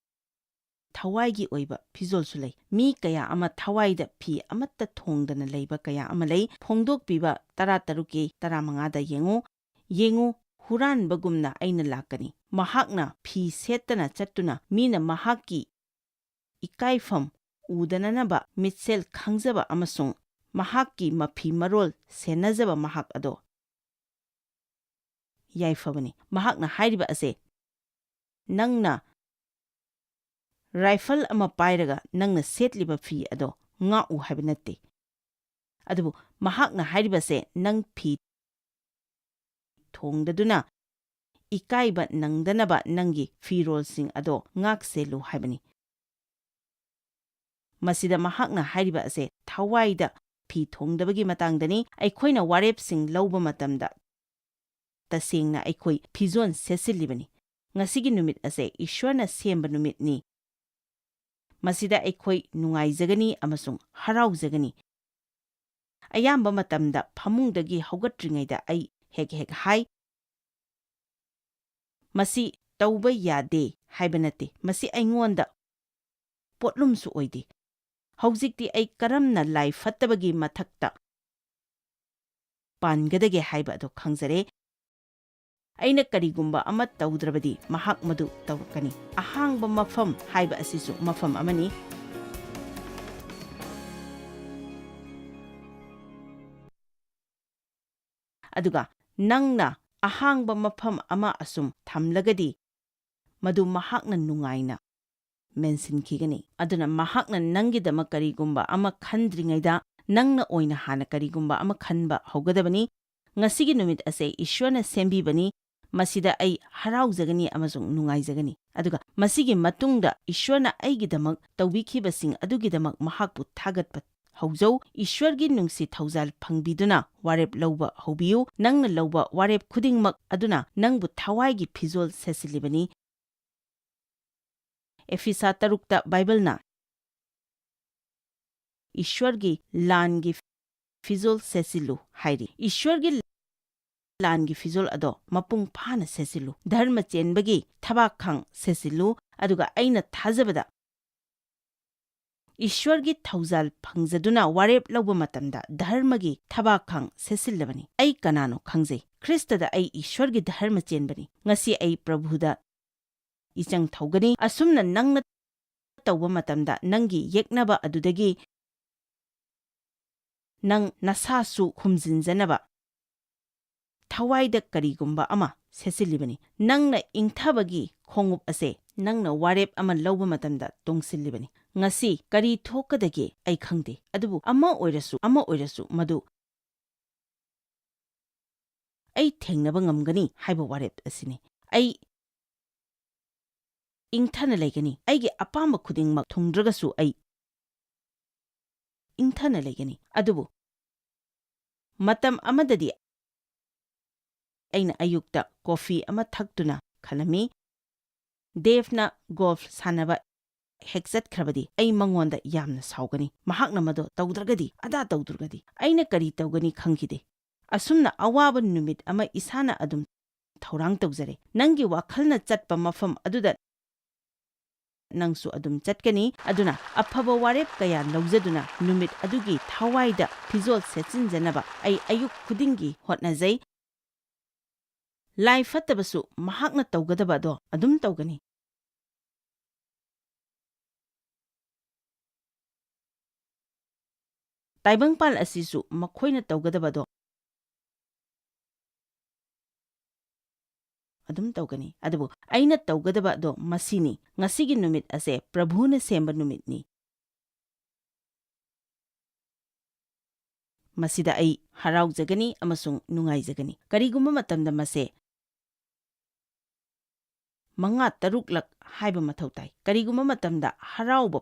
ꯊꯋꯥꯏꯒꯤ ꯑꯣꯏꯕ ꯐꯤꯖꯣꯜꯁꯨ ꯂꯩ꯫ ꯃꯤ ꯀꯌꯥ ꯑꯃ ꯊꯋꯥꯏꯗ ꯐꯤ ꯑꯃꯠꯇ ꯊꯣꯡꯗꯅ ꯂꯩꯕ ꯀꯌꯥ ꯑꯃ ꯂꯩ꯫ ꯐꯣꯡꯗꯣꯛꯄꯤꯕ ꯇꯔꯥꯇꯔꯨꯛꯀꯤ ꯇꯔꯥꯃꯉꯥꯗ ꯌꯦꯡꯉꯨ꯫ "ꯌꯦꯡꯉꯨ, ꯍꯨꯔꯥꯟꯕꯒꯨꯝꯅ ꯑꯩꯅ ꯂꯥꯛꯀꯅꯤ꯫ ꯃꯍꯥꯛꯅ ꯐꯤ ꯁꯦꯠꯇꯅ ꯆꯠꯇꯨꯅ ꯃꯤꯅ ꯃꯍꯥꯛꯀꯤ ꯏꯀꯥꯏꯐꯝ ꯎꯗꯅꯅꯕ ꯃꯤꯠꯁꯦꯜ ꯈꯪꯖꯕ ꯑꯃꯁꯨꯡ ꯃꯍꯥꯛꯀꯤ ꯃꯐꯤ ꯃꯔꯣꯜ ꯁꯦꯟꯅꯖꯕ ꯃꯍꯥꯛ ꯑꯗꯣ ꯌꯥꯏꯐꯕꯅꯤ꯫" ꯃꯍꯥꯛꯅ ꯍꯥꯏꯔꯤꯕ ꯑꯁꯦ, ꯅꯪꯅ ꯔꯥꯏꯐꯜ ꯑꯃ ꯄꯥꯏꯔꯒ ꯅꯪꯅ ꯁꯦꯠꯂꯤꯕ ꯐꯤ ꯑꯗꯣ ꯉꯥꯛꯎ ꯍꯥꯏꯕ ꯅꯠꯇꯦ꯫ ꯑꯗꯨꯕꯨ ꯃꯍꯥꯛꯅ ꯍꯥꯏꯔꯤꯕꯁꯦ ꯅꯪ ꯐꯤ ꯊꯣꯡꯗꯗꯨꯅ ꯏꯀꯥꯏꯕ ꯅꯪꯗꯅꯕ ꯅꯪꯒꯤ ꯐꯤꯔꯣꯜꯁꯤꯡ ꯑꯗꯣ ꯉꯥꯛꯁꯦꯜꯂꯨ ꯍꯥꯏꯕꯅꯤ꯫ ꯃꯁꯤꯗ ꯃꯍꯥꯛꯅ ꯍꯥꯏꯔꯤꯕ ꯑꯁꯦ ꯊꯋꯥꯏꯗ ꯐꯤ ꯊꯣꯡꯗꯕꯒꯤ ꯃꯇꯥꯡꯗꯅꯤ꯫ ꯑꯩꯈꯣꯏꯅ ꯋꯥꯔꯦꯞꯁꯤꯡ ꯂꯧꯕ ꯃꯇꯝꯗ ꯇꯁꯦꯡꯅ ꯑꯩꯈꯣꯏ ꯐꯤꯖꯣꯜ ꯁꯦꯠꯆꯤꯜꯂꯤꯕꯅꯤ꯫ ꯉꯁꯤꯒꯤ ꯅꯨꯃꯤꯠ ꯑꯁꯦ ꯏꯁ꯭ꯋꯔꯅ ꯁꯦꯝꯕ ꯅꯨꯃꯤꯠꯅꯤ꯫ ꯃꯁꯤꯗ ꯑꯩꯈꯣꯏ ꯅꯨꯡꯉꯥꯏꯖꯒꯅꯤ ꯑꯃꯁꯨꯡ ꯍꯔꯥꯎꯖꯒꯅꯤ꯫ ꯑꯌꯥꯝꯕ ꯃꯇꯝꯗ ꯐꯃꯨꯡꯗꯒꯤ ꯍꯧꯒꯠꯇ꯭ꯔꯤꯉꯩꯗ ꯑꯩ ꯍꯦꯛ ꯍꯦꯛ ꯍꯥꯏ, "ꯃꯁꯤ ꯇꯧꯕ ꯌꯥꯗꯦ" ꯍꯥꯏꯕ ꯅꯠꯇꯦ, ꯃꯁꯤ ꯑꯩꯉꯣꯟꯗ ꯄꯣꯠꯂꯨꯝꯁꯨ ꯑꯣꯏꯗꯦ꯫ ꯍꯧꯖꯤꯛꯇꯤ ꯑꯩ ꯀꯔꯝꯅ ꯂꯥꯏ ꯐꯠꯇꯕꯒꯤ ꯃꯊꯛꯇ ꯄꯥꯟꯒꯗꯒꯦ ꯍꯥꯏꯕ ꯑꯗꯨ ꯈꯪꯖꯔꯦ꯫ ꯑꯩꯅ ꯀꯔꯤꯒꯨꯝꯕ ꯑꯃ ꯇꯧꯗ꯭ꯔꯕꯗꯤ ꯃꯍꯥꯛ ꯃꯗꯨ ꯇꯧꯔꯛꯀꯅꯤ꯫ ꯑꯍꯥꯡꯕ ꯃꯐꯝ ꯍꯥꯏꯕ ꯑꯁꯤꯁꯨ ꯃꯐꯝ ꯑꯃꯅꯤ꯫ ꯑꯗꯨꯒ ꯅꯪꯅ ꯑꯍꯥꯡꯕ ꯃꯐꯝ ꯑꯃ ꯑꯁꯨꯝ ꯊꯝꯂꯒꯗꯤ, ꯃꯗꯨ ꯃꯍꯥꯛꯅ ꯅꯨꯡꯉꯥꯏꯅ ꯃꯦꯟꯁꯤꯟꯈꯤꯒꯅꯤ꯫ ꯑꯗꯨꯅ ꯃꯍꯥꯛꯅ ꯅꯪꯒꯤꯗꯃꯛ ꯀꯔꯤꯒꯨꯝꯕ ꯑꯃ ꯈꯟꯗ꯭ꯔꯤꯉꯩꯗ ꯅꯪꯅ ꯑꯣꯏꯅ ꯍꯥꯟꯅ ꯀꯔꯤꯒꯨꯝꯕ ꯑꯃ ꯈꯟꯕ ꯍꯧꯒꯗꯕꯅꯤ꯫ "ꯉꯁꯤꯒꯤ ꯅꯨꯃꯤꯠ ꯑꯁꯦ ꯏꯁ꯭ꯋꯔꯅ ꯁꯦꯝꯕꯤꯕꯅꯤ, ꯃꯁꯤꯗ ꯑꯩ ꯍꯔꯥꯎꯖꯒꯅꯤ ꯑꯃꯁꯨꯡ ꯅꯨꯡꯉꯥꯏꯖꯒꯅꯤ꯫ ꯑꯗꯨꯒ ꯃꯁꯤꯒꯤ ꯃꯇꯨꯡꯗ ꯏꯁ꯭ꯋꯔꯅ ꯑꯩꯒꯤꯗꯃꯛ ꯇꯧꯕꯤꯈꯤꯕꯁꯤꯡ ꯑꯗꯨꯒꯤꯗꯃꯛ ꯃꯍꯥꯛꯄꯨ ꯊꯥꯒꯠꯄ ꯍꯧꯖꯧ꯫ ꯏꯁ꯭ꯋꯔꯒꯤ ꯅꯨꯡꯁꯤ ꯊꯧꯖꯥꯜ ꯐꯪꯕꯤꯗꯨꯅ ꯋꯥꯔꯦꯞ ꯂꯧꯕ ꯍꯧꯕꯤꯌꯨ꯫ ꯅꯪꯅ ꯂꯧꯕ ꯋꯥꯔꯦꯞ ꯈꯨꯗꯤꯡꯃꯛ ꯑꯗꯨꯅ ꯅꯪꯕꯨ ꯊꯋꯥꯏꯒꯤ ꯐꯤꯖꯣꯜ ꯁꯦꯠꯆꯤꯜꯂꯤꯕꯅꯤ"꯫ ꯑꯦꯐꯤꯁꯥ ꯇꯔꯨꯛꯇ ꯕꯥꯏꯕꯜꯅ "ꯏꯁ꯭ꯋꯔꯒꯤ ꯂꯥꯟꯒꯤ ꯐꯤꯖꯣꯜ ꯁꯦꯠꯆꯤꯜꯂꯨ" ꯍꯥꯏꯔꯤ꯫ ꯏꯁ꯭ꯋꯔꯒꯤ ꯂꯥꯟꯒꯤ ꯐꯤꯖꯣꯜ ꯑꯗꯣ ꯃꯄꯨꯡ ꯐꯥꯅ ꯁꯦꯠꯆꯤꯜꯂꯨ꯫ ꯙꯔꯃ ꯆꯦꯟꯕꯒꯤ ꯊꯕꯥꯛꯈꯥꯡ ꯁꯦꯠꯆꯤꯜꯂꯨ꯫ ꯑꯗꯨꯒ ꯑꯩꯅ ꯊꯥꯖꯕꯗ ꯏꯁ꯭ꯋꯔꯒꯤ ꯊꯧꯖꯥꯜ ꯐꯪꯖꯗꯨꯅ ꯋꯥꯔꯦꯞ ꯂꯧꯕ ꯃꯇꯝꯗ ꯙꯔꯃꯒꯤ ꯊꯕꯥꯛꯈꯥꯡ ꯁꯦꯠꯆꯤꯜꯂꯕꯅꯤ꯫ ꯑꯩ ꯀꯅꯥꯅꯣ ꯈꯪꯖꯩ꯫ ꯈ꯭ꯔꯤꯁꯇꯗ ꯑꯩ ꯏꯁ꯭ꯋꯔꯒꯤ ꯙꯔꯃ ꯆꯦꯟꯕꯅꯤ꯫ ꯉꯁꯤ ꯑꯩ ꯄ꯭ꯔꯚꯨꯗ ꯏꯆꯪ ꯊꯧꯒꯅꯤ꯫ ꯑꯁꯨꯝꯅ ꯅꯪꯅ ꯇꯧꯕ ꯃꯇꯝꯗ ꯅꯪꯒꯤ ꯌꯦꯛꯅꯕ ꯑꯗꯨꯗꯒꯤ ꯅꯪ ꯅꯁꯥꯁꯨ ꯈꯨꯝꯖꯤꯟꯖꯅꯕ ꯊꯋꯥꯏꯗ ꯀꯔꯤꯒꯨꯝꯕ ꯑꯃ ꯁꯦꯠꯆꯤꯜꯂꯤꯕꯅꯤ꯫ ꯅꯪꯅ ꯏꯪꯊꯕꯒꯤ ꯈꯣꯡꯎꯞ ꯑꯁꯦ ꯅꯪꯅ ꯋꯥꯔꯦꯞ ꯑꯃ ꯂꯧꯕ ꯃꯇꯝꯗ ꯇꯣꯡꯁꯤꯜꯂꯤꯕꯅꯤ꯫ ꯉꯁꯤ ꯀꯔꯤ ꯊꯣꯛꯀꯗꯒꯦ ꯑꯩ ꯈꯪꯗꯦ, ꯑꯗꯨꯕꯨ ꯑꯃ ꯑꯣꯏꯔꯁꯨ, ꯑꯃ ꯑꯣꯏꯔꯁꯨ, ꯃꯗꯨ ꯑꯩ ꯊꯦꯡꯅꯕ ꯉꯝꯒꯅꯤ ꯍꯥꯏꯕ ꯋꯥꯔꯦꯞ ꯑꯁꯤꯅꯤ꯫ ꯑꯩ ꯏꯪꯊꯅ ꯂꯩꯒꯅꯤ꯫ ꯑꯩꯒꯤ ꯑꯄꯥꯝꯕ ꯈꯨꯗꯤꯡꯃꯛ ꯊꯨꯡꯗ꯭ꯔꯒꯁꯨ ꯑꯩ ꯏꯪꯊꯅ ꯂꯩꯒꯅꯤ꯫ ꯑꯗꯨꯕꯨ ꯃꯇꯝ ꯑꯃꯗꯗꯤ ꯑꯩꯅ ꯑꯌꯨꯛꯇ ꯀꯣꯐꯤ ꯑꯃ ꯊꯛꯇꯨꯅ ꯈꯜꯂꯝꯃꯤ, ꯗꯦꯚꯅ ꯒꯣꯜꯐ ꯁꯥꯟꯅꯕ ꯍꯦꯛ ꯆꯠꯈ꯭ꯔꯕꯗꯤ ꯑꯩ ꯃꯉꯣꯟꯗ ꯌꯥꯝꯅ ꯁꯥꯎꯒꯅꯤ꯫ ꯃꯍꯥꯛꯅ ꯃꯗꯨ ꯇꯧꯗ꯭ꯔꯒꯗꯤ, ꯑꯗꯥ ꯇꯧꯗ꯭ꯔꯒꯗꯤ ꯑꯩꯅ ꯀꯔꯤ ꯇꯧꯒꯅꯤ ꯈꯪꯈꯤꯗꯦ꯫ ꯑꯁꯨꯝꯅ ꯑꯋꯥꯕ ꯅꯨꯃꯤꯠ ꯑꯃ ꯏꯁꯥꯅ ꯑꯗꯨꯝ ꯊꯧꯔꯥꯡ ꯇꯧꯖꯔꯦ꯫ ꯅꯪꯒꯤ ꯋꯥꯈꯜꯅ ꯆꯠꯄ ꯃꯐꯝ ꯑꯗꯨꯗ ꯅꯪꯁꯨ ꯑꯗꯨꯝ ꯆꯠꯀꯅꯤ꯫ ꯑꯗꯨꯅ ꯑꯐꯕ ꯋꯥꯔꯦꯞ ꯀꯌꯥ ꯂꯧꯖꯗꯨꯅ ꯅꯨꯃꯤꯠ ꯑꯗꯨꯒꯤ ꯊꯋꯥꯏꯗ ꯐꯤꯖꯣꯜ ꯁꯦꯠꯆꯤꯟꯖꯅꯕ ꯑꯩ ꯑꯌꯨꯛ ꯈꯨꯗꯤꯡꯒꯤ ꯍꯣꯠꯅꯖꯩ꯫ ꯂꯥꯏ ꯐꯠꯇꯕꯁꯨ ꯃꯍꯥꯛꯅ ꯇꯧꯒꯗꯕ ꯑꯗꯣ ꯑꯗꯨꯝ ꯇꯧꯒꯅꯤ꯫ ꯇꯥꯏꯕꯪꯄꯥꯜ ꯑꯁꯤꯁꯨ ꯃꯈꯣꯏꯅ ꯇꯧꯒꯗꯕꯗꯣ ꯑꯗꯨꯝ ꯇꯧꯒꯅꯤ꯫ ꯑꯗꯨꯕꯨ ꯑꯩꯅ ꯇꯧꯒꯗꯕ ꯑꯗꯣ ꯃꯁꯤꯅꯤ, ꯉꯁꯤꯒꯤ ꯅꯨꯃꯤꯠ ꯑꯁꯦ ꯄ꯭ꯔꯚꯨꯅ ꯁꯦꯝꯕ ꯅꯨꯃꯤꯠꯅꯤ꯫ ꯃꯁꯤꯗ ꯑꯩ ꯍꯔꯥꯎꯖꯒꯅꯤ ꯑꯃꯁꯨꯡ ꯅꯨꯡꯉꯥꯏꯖꯒꯅꯤ꯫ ꯀꯔꯤꯒꯨꯝꯕ ꯃꯇꯝꯗ ꯃꯁꯦ ꯃꯉꯥ ꯇꯔꯨꯛꯂꯛ ꯍꯥꯏꯕ ꯃꯊꯧ ꯇꯥꯏ꯫ ꯀꯔꯤꯒꯨꯝꯕ ꯃꯇꯝꯗ ꯍꯔꯥꯎꯕ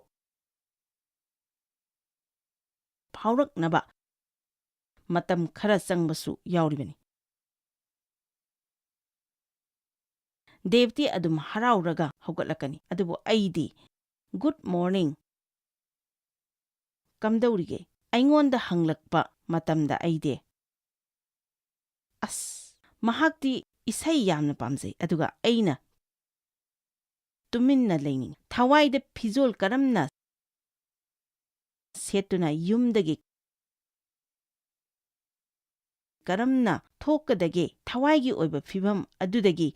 ꯐꯥꯎꯔꯛꯅꯕ ꯃꯇꯝ ꯈꯔ ꯆꯪꯕꯁꯨ ꯌꯥꯎꯔꯤꯕꯅꯤ꯫ ꯗꯦꯕꯇꯤ ꯑꯗꯨꯝ ꯍꯔꯥꯎꯔꯒ ꯍꯧꯒꯠꯂꯛꯀꯅꯤ, ꯑꯗꯨꯕꯨ ꯑꯩꯗꯤ, "Good morning, ꯀꯝꯗꯧꯔꯤꯒꯦ?" ꯑꯩꯉꯣꯟꯗ ꯍꯪꯂꯛꯄ ꯃꯇꯝꯗ ꯑꯩꯗꯤ, ꯑꯁ, ꯃꯍꯥꯛꯇꯤ ꯏꯁꯩ ꯌꯥꯝꯅ ꯄꯥꯝꯖꯩ, ꯑꯗꯨꯒ ꯑꯩꯅ ꯇꯨꯃꯤꯟꯅ ꯂꯩꯅꯤꯡꯏ꯫ ꯊꯋꯥꯏꯗ ꯐꯤꯖꯣꯜ ꯀꯔꯝꯅ ꯁꯦꯠꯇꯨꯅ ꯌꯨꯝꯗꯒꯤ ꯀꯔꯝꯅ ꯊꯣꯛꯀꯗꯒꯦ? ꯊꯋꯥꯏꯒꯤ ꯑꯣꯏꯕ ꯐꯤꯚꯝ ꯑꯗꯨꯗꯒꯤ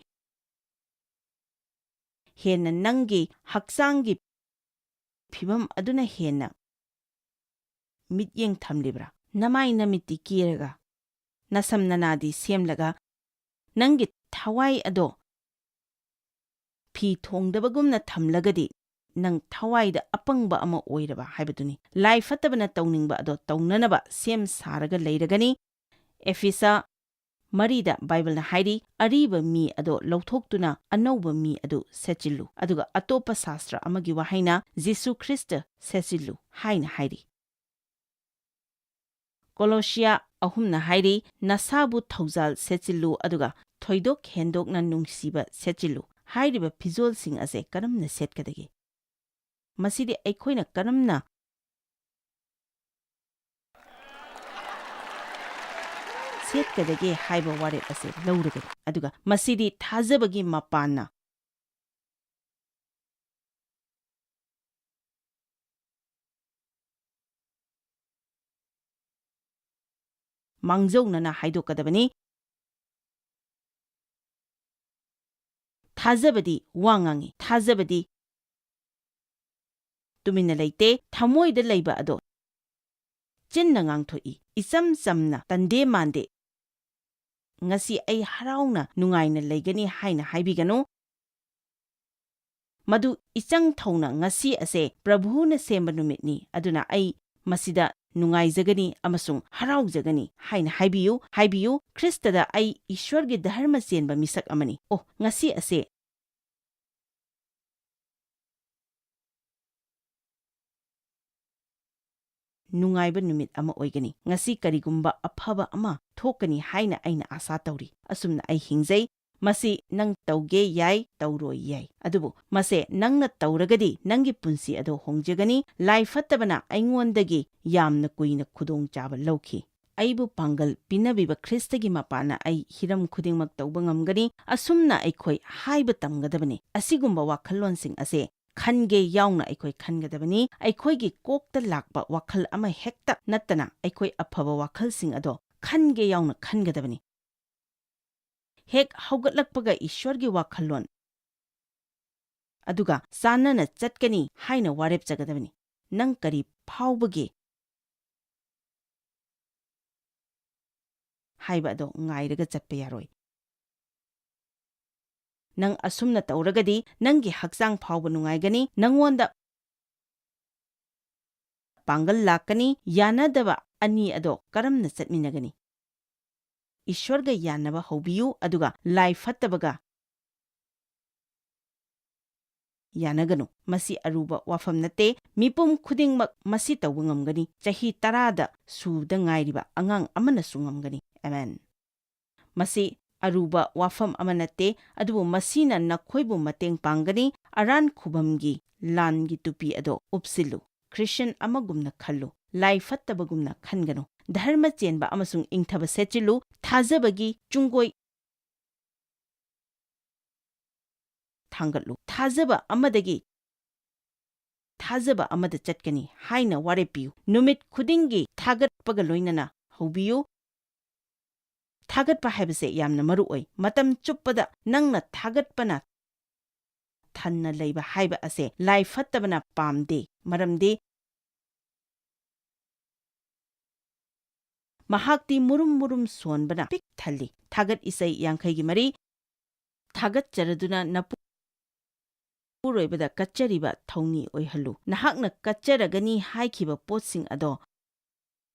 ꯍꯦꯟꯅ ꯅꯪꯒꯤ ꯍꯛꯆꯥꯡꯒꯤ ꯐꯤꯚꯝ ꯑꯗꯨꯅ ꯍꯦꯟꯅ ꯃꯤꯠꯌꯦꯡ ꯊꯝꯂꯤꯕ꯭ꯔꯥ? ꯅꯃꯥꯏ ꯅꯃꯤꯠꯇꯤ ꯀꯦꯔꯒ, ꯅꯁꯝ ꯅꯅꯥꯗꯤ ꯁꯦꯝꯂꯒ, ꯅꯪꯒꯤ ꯊꯋꯥꯏ ꯑꯗꯣ ꯐꯤ ꯊꯣꯡꯗꯕꯒꯨꯝꯅ ꯊꯝꯂꯒꯗꯤ, ꯅꯪ ꯊꯋꯥꯏꯗ ꯑꯄꯪꯕ ꯑꯃ ꯑꯣꯏꯔꯕ ꯍꯥꯏꯕꯗꯨꯅꯤ꯫ ꯂꯥꯏ ꯐꯠꯇꯕꯅ ꯇꯧꯅꯤꯡꯕ ꯑꯗꯣ ꯇꯧꯅꯅꯕ ꯁꯦꯝ ꯁꯥꯔꯒ ꯂꯩꯔꯒꯅꯤ꯫ ꯑꯦꯐꯤꯁꯥ ꯃꯔꯤꯗ ꯕꯥꯏꯕꯜꯅ ꯍꯥꯏꯔꯤ, "ꯑꯔꯤꯕ ꯃꯤ ꯑꯗꯣ ꯂꯧꯊꯣꯛꯇꯨꯅ ꯑꯅꯧꯕ ꯃꯤ ꯑꯗꯨ ꯁꯦꯠꯆꯤꯜꯂꯨ"꯫ ꯑꯗꯨꯒ ꯑꯇꯣꯞꯄ ꯁꯥꯁꯇ꯭ꯔ ꯑꯃꯒꯤ ꯋꯥꯍꯩꯅ "ꯖꯤꯁꯨ ꯈ꯭ꯔꯤꯁꯇ ꯁꯦꯠꯆꯤꯜꯂꯨ" ꯍꯥꯏꯅ ꯍꯥꯏꯔꯤ꯫ ꯀꯣꯂꯣꯁꯤꯌꯥ ꯑꯍꯨꯝꯅ ꯍꯥꯏꯔꯤ, "ꯅꯁꯥꯕꯨ ꯊꯧꯖꯥꯜ ꯁꯦꯠꯆꯤꯜꯂꯨ ꯑꯗꯨꯒ ꯊꯣꯏꯗꯣꯛ ꯍꯦꯟꯗꯣꯛꯅ ꯅꯨꯡꯁꯤꯕ ꯁꯦꯠꯆꯤꯜꯂꯨ"꯫ ꯍꯥꯏꯔꯤꯕ ꯐꯤꯖꯣꯜꯁꯤꯡ ꯑꯁꯦ ꯀꯔꯝꯅ ꯁꯦꯠꯀꯗꯒꯦ? ꯃꯁꯤꯗꯤ ꯑꯩꯈꯣꯏꯅ ꯀꯔꯝꯅ ꯁꯦꯠꯀꯗꯒꯦ ꯍꯥꯏꯕ ꯋꯥꯔꯦꯞ ꯑꯁꯦ ꯂꯧꯔꯒꯅꯤ꯫ ꯑꯗꯨꯒ ꯃꯁꯤꯗꯤ ꯊꯥꯖꯕꯒꯤ ꯃꯄꯥꯟꯅ ꯃꯥꯡꯖꯧꯅꯅ ꯍꯥꯏꯗꯣꯛꯀꯗꯕꯅꯤ꯫ ꯊꯥꯖꯕꯗꯤ ꯋꯥ ꯉꯥꯡꯏ, ꯊꯥꯖꯕꯗꯤ ꯇꯨꯃꯤꯟꯅ ꯂꯩꯇꯦ, ꯊꯃꯣꯏꯗ ꯂꯩꯕ ꯑꯗꯣ ꯆꯤꯟꯅ ꯉꯥꯡꯊꯣꯛꯏ, ꯏꯆꯝ ꯆꯝꯅ, ꯇꯟꯗꯦ ꯃꯥꯟꯗꯦ꯫ "ꯉꯁꯤ ꯑꯩ ꯍꯔꯥꯎꯅ ꯅꯨꯡꯉꯥꯏꯅ ꯂꯩꯒꯅꯤ" ꯍꯥꯏꯅ ꯍꯥꯏꯕꯤꯒꯅꯨ꯫ ꯃꯗꯨ ꯏꯆꯪ ꯊꯧꯅ "ꯉꯁꯤ ꯑꯁꯦ ꯄ꯭ꯔꯚꯨꯅ ꯁꯦꯝꯕ ꯅꯨꯃꯤꯠꯅꯤ, ꯑꯗꯨꯅ ꯑꯩ ꯃꯁꯤꯗ ꯅꯨꯡꯉꯥꯏꯖꯒꯅꯤ ꯑꯃꯁꯨꯡ ꯍꯔꯥꯎꯖꯒꯅꯤ" ꯍꯥꯏꯅ ꯍꯥꯏꯕꯤꯌꯨ꯫ ꯍꯥꯏꯕꯤꯌꯨ, "ꯈ꯭ꯔꯤꯁꯇꯗ ꯑꯩ ꯏꯁ꯭ꯋꯔꯒꯤ ꯙꯔꯃ ꯆꯦꯟꯕ ꯃꯤꯁꯛ ꯑꯃꯅꯤ꯫ ꯑꯣ, ꯉꯁꯤ ꯑꯁꯦ ꯅꯨꯡꯉꯥꯏꯕ ꯅꯨꯃꯤꯠ ꯑꯃ ꯑꯣꯏꯒꯅꯤ꯫ ꯉꯁꯤ ꯀꯔꯤꯒꯨꯝꯕ ꯑꯐꯕ ꯑꯃ ꯊꯣꯛꯀꯅꯤ ꯍꯥꯏꯅ ꯑꯩꯅ ꯑꯥꯁꯥ ꯇꯧꯔꯤ꯫ ꯑꯁꯨꯝꯅ ꯑꯩ ꯍꯤꯡꯖꯩ꯫ ꯃꯁꯤ ꯅꯪ ꯇꯧꯒꯦ ꯌꯥꯏ, ꯇꯧꯔꯣꯏ ꯌꯥꯏ꯫ ꯑꯗꯨꯕꯨ ꯃꯁꯦ ꯅꯪꯅ ꯇꯧꯔꯒꯗꯤ ꯅꯪꯒꯤ ꯄꯨꯟꯁꯤ ꯑꯗꯨ ꯍꯣꯡꯖꯒꯅꯤ꯫ ꯂꯥꯏ ꯐꯠꯇꯕꯅ ꯑꯩꯉꯣꯟꯗꯒꯤ ꯌꯥꯝꯅ ꯀꯨꯏꯅ ꯈꯨꯗꯣꯡꯆꯥꯕ ꯂꯧꯈꯤ꯫ ꯑꯩꯕꯨ ꯄꯥꯡꯒꯜ ꯄꯤꯅꯕꯤꯕ ꯈ꯭ꯔꯤꯁꯇꯒꯤ ꯃꯄꯥꯅ ꯑꯩ ꯍꯤꯔꯝ ꯈꯨꯗꯤꯡꯃꯛ ꯇꯧꯕ ꯉꯝꯒꯅꯤ꯫ ꯑꯁꯨꯝꯅ ꯑꯩꯈꯣꯏ ꯍꯥꯏꯕ ꯇꯝꯒꯗꯕꯅꯤ꯫ ꯑꯁꯤꯒꯨꯝꯕ ꯋꯥꯈꯜꯂꯣꯟꯁꯤꯡ ꯑꯁꯦ ꯈꯟꯒꯦ ꯌꯥꯎꯅ ꯑꯩꯈꯣꯏ ꯈꯟꯒꯗꯕꯅꯤ꯫ ꯑꯩꯈꯣꯏꯒꯤ ꯀꯣꯛꯇ ꯂꯥꯛꯄ ꯋꯥꯈꯜ ꯑꯃ ꯍꯦꯛꯇ ꯅꯠꯇꯅ ꯑꯩꯈꯣꯏ ꯑꯐꯕ ꯋꯥꯈꯜꯁꯤꯡ ꯑꯗꯣ ꯈꯟꯒꯦ ꯌꯥꯎꯅ ꯈꯟꯒꯗꯕꯅꯤ꯫ ꯍꯦꯛ ꯍꯧꯒꯠꯂꯛꯄꯒ ꯏꯁ꯭ꯋꯔꯒꯤ ꯋꯥꯈꯜꯂꯣꯟ ꯑꯗꯨꯒ ꯆꯥꯟꯅꯅ ꯆꯠꯀꯅꯤ ꯍꯥꯏꯅ ꯋꯥꯔꯦꯞꯆꯒꯗꯕꯅꯤ꯫ ꯅꯪ ꯀꯔꯤ ꯐꯥꯎꯕꯒꯦ ꯍꯥꯏꯕ ꯑꯗꯣ ꯉꯥꯏꯔꯒ ꯆꯠꯄ ꯌꯥꯔꯣꯏ꯫ ꯅꯪ ꯑꯁꯨꯝꯅ ꯇꯧꯔꯒꯗꯤ ꯅꯪꯒꯤ ꯍꯛꯆꯥꯡ ꯐꯥꯎꯕ ꯅꯨꯡꯉꯥꯏꯒꯅꯤ, ꯅꯪꯉꯣꯟꯗ ꯄꯥꯡꯒꯜ ꯂꯥꯛꯀꯅꯤ꯫ ꯌꯥꯅꯗꯕ ꯑꯅꯤ ꯑꯗꯣ ꯀꯔꯝꯅ ꯆꯠꯃꯤꯟꯅꯒꯅꯤ? ꯏꯁ꯭ꯋꯔꯒ ꯌꯥꯅꯕ ꯍꯧꯕꯤꯌꯨ, ꯑꯗꯨꯒ ꯂꯥꯏ ꯐꯠꯇꯕꯒ ꯌꯥꯅꯒꯅꯨ꯫ ꯃꯁꯤ ꯑꯔꯨꯕ ꯋꯥꯐꯝ ꯅꯠꯇꯦ꯫ ꯃꯤꯄꯨꯝ ꯈꯨꯗꯤꯡꯃꯛ ꯃꯁꯤ ꯇꯧꯕ ꯉꯝꯒꯅꯤ꯫ ꯆꯍꯤ ꯇꯔꯥꯗ ꯁꯨꯗ ꯉꯥꯏꯔꯤꯕ ꯑꯉꯥꯡ ꯑꯃꯅꯁꯨ ꯉꯝꯒꯅꯤ꯫ ꯑꯃꯦꯟ꯫ ꯃꯁꯤ ꯑꯔꯨꯕ ꯋꯥꯐꯝ ꯑꯃ ꯅꯠꯇꯦ, ꯑꯗꯨꯕꯨ ꯃꯁꯤꯅ ꯅꯈꯣꯏꯕꯨ ꯃꯇꯦꯡ ꯄꯥꯡꯒꯅꯤ꯫ ꯑꯔꯥꯟ ꯈꯨꯕꯝꯒꯤ ꯂꯥꯟꯒꯤ ꯇꯨꯄꯤ ꯑꯗꯣ ꯎꯞꯁꯤꯜꯂꯨ꯫ ꯈ꯭ꯔꯤꯁꯇꯤꯌꯥꯟ ꯑꯃꯒꯨꯝꯅ ꯈꯜꯂꯨ꯫ ꯂꯥꯏ ꯐꯠꯇꯕꯒꯨꯝꯅ ꯈꯟꯒꯅꯨ꯫ ꯙꯔꯃ ꯆꯦꯟꯕ ꯑꯃꯁꯨꯡ ꯏꯪꯊꯕ ꯁꯦꯠꯆꯤꯜꯂꯨ꯫ ꯊꯥꯖꯕꯒꯤ ꯆꯨꯡꯒꯣꯏ ꯊꯥꯡꯒꯠꯂꯨ꯫ ꯊꯥꯖꯕ ꯑꯃꯗꯒꯤ ꯊꯥꯖꯕ ꯑꯃꯗ ꯆꯠꯀꯅꯤ ꯍꯥꯏꯅ ꯋꯥꯔꯦꯞ ꯄꯤꯌꯨ꯫ ꯅꯨꯃꯤꯠ ꯈꯨꯗꯤꯡꯒꯤ ꯊꯥꯒꯠꯄꯒ ꯂꯣꯏꯅꯅ ꯍꯧꯕꯤꯌꯨ꯫ ꯊꯥꯒꯠꯄ ꯍꯥꯏꯕꯁꯦ ꯌꯥꯝꯅ ꯃꯔꯨ ꯑꯣꯏ꯫ ꯃꯇꯝ ꯆꯨꯞꯄꯗ ꯅꯪꯅ ꯊꯥꯒꯠꯄꯅ ꯊꯟꯅ ꯂꯩꯕ ꯍꯥꯏꯕ ꯑꯁꯦ ꯂꯥꯏ ꯐꯠꯇꯕꯅ ꯄꯥꯝꯗꯦ, ꯃꯔꯝꯗꯤ ꯃꯍꯥꯛꯇꯤ ꯃꯨꯔꯨꯝ ꯃꯨꯔꯨꯝ ꯁꯣꯟꯕꯅ ꯄꯤꯛ ꯊꯜꯂꯤ꯫ ꯊꯥꯒꯠ ꯏꯁꯩ ꯌꯥꯡꯈꯩꯒꯤ ꯃꯔꯤ꯫ ꯊꯥꯒꯠꯆꯔꯗꯨꯅ ꯅꯄꯨꯔꯣꯏꯕꯗ ꯀꯠꯆꯔꯤꯕ ꯊꯧꯅꯤ ꯑꯣꯏꯍꯜꯂꯨ꯫ ꯅꯍꯥꯛꯅ ꯀꯠꯆꯔꯒꯅꯤ ꯍꯥꯏꯈꯤꯕ ꯄꯣꯠꯁꯤꯡ ꯑꯗꯣ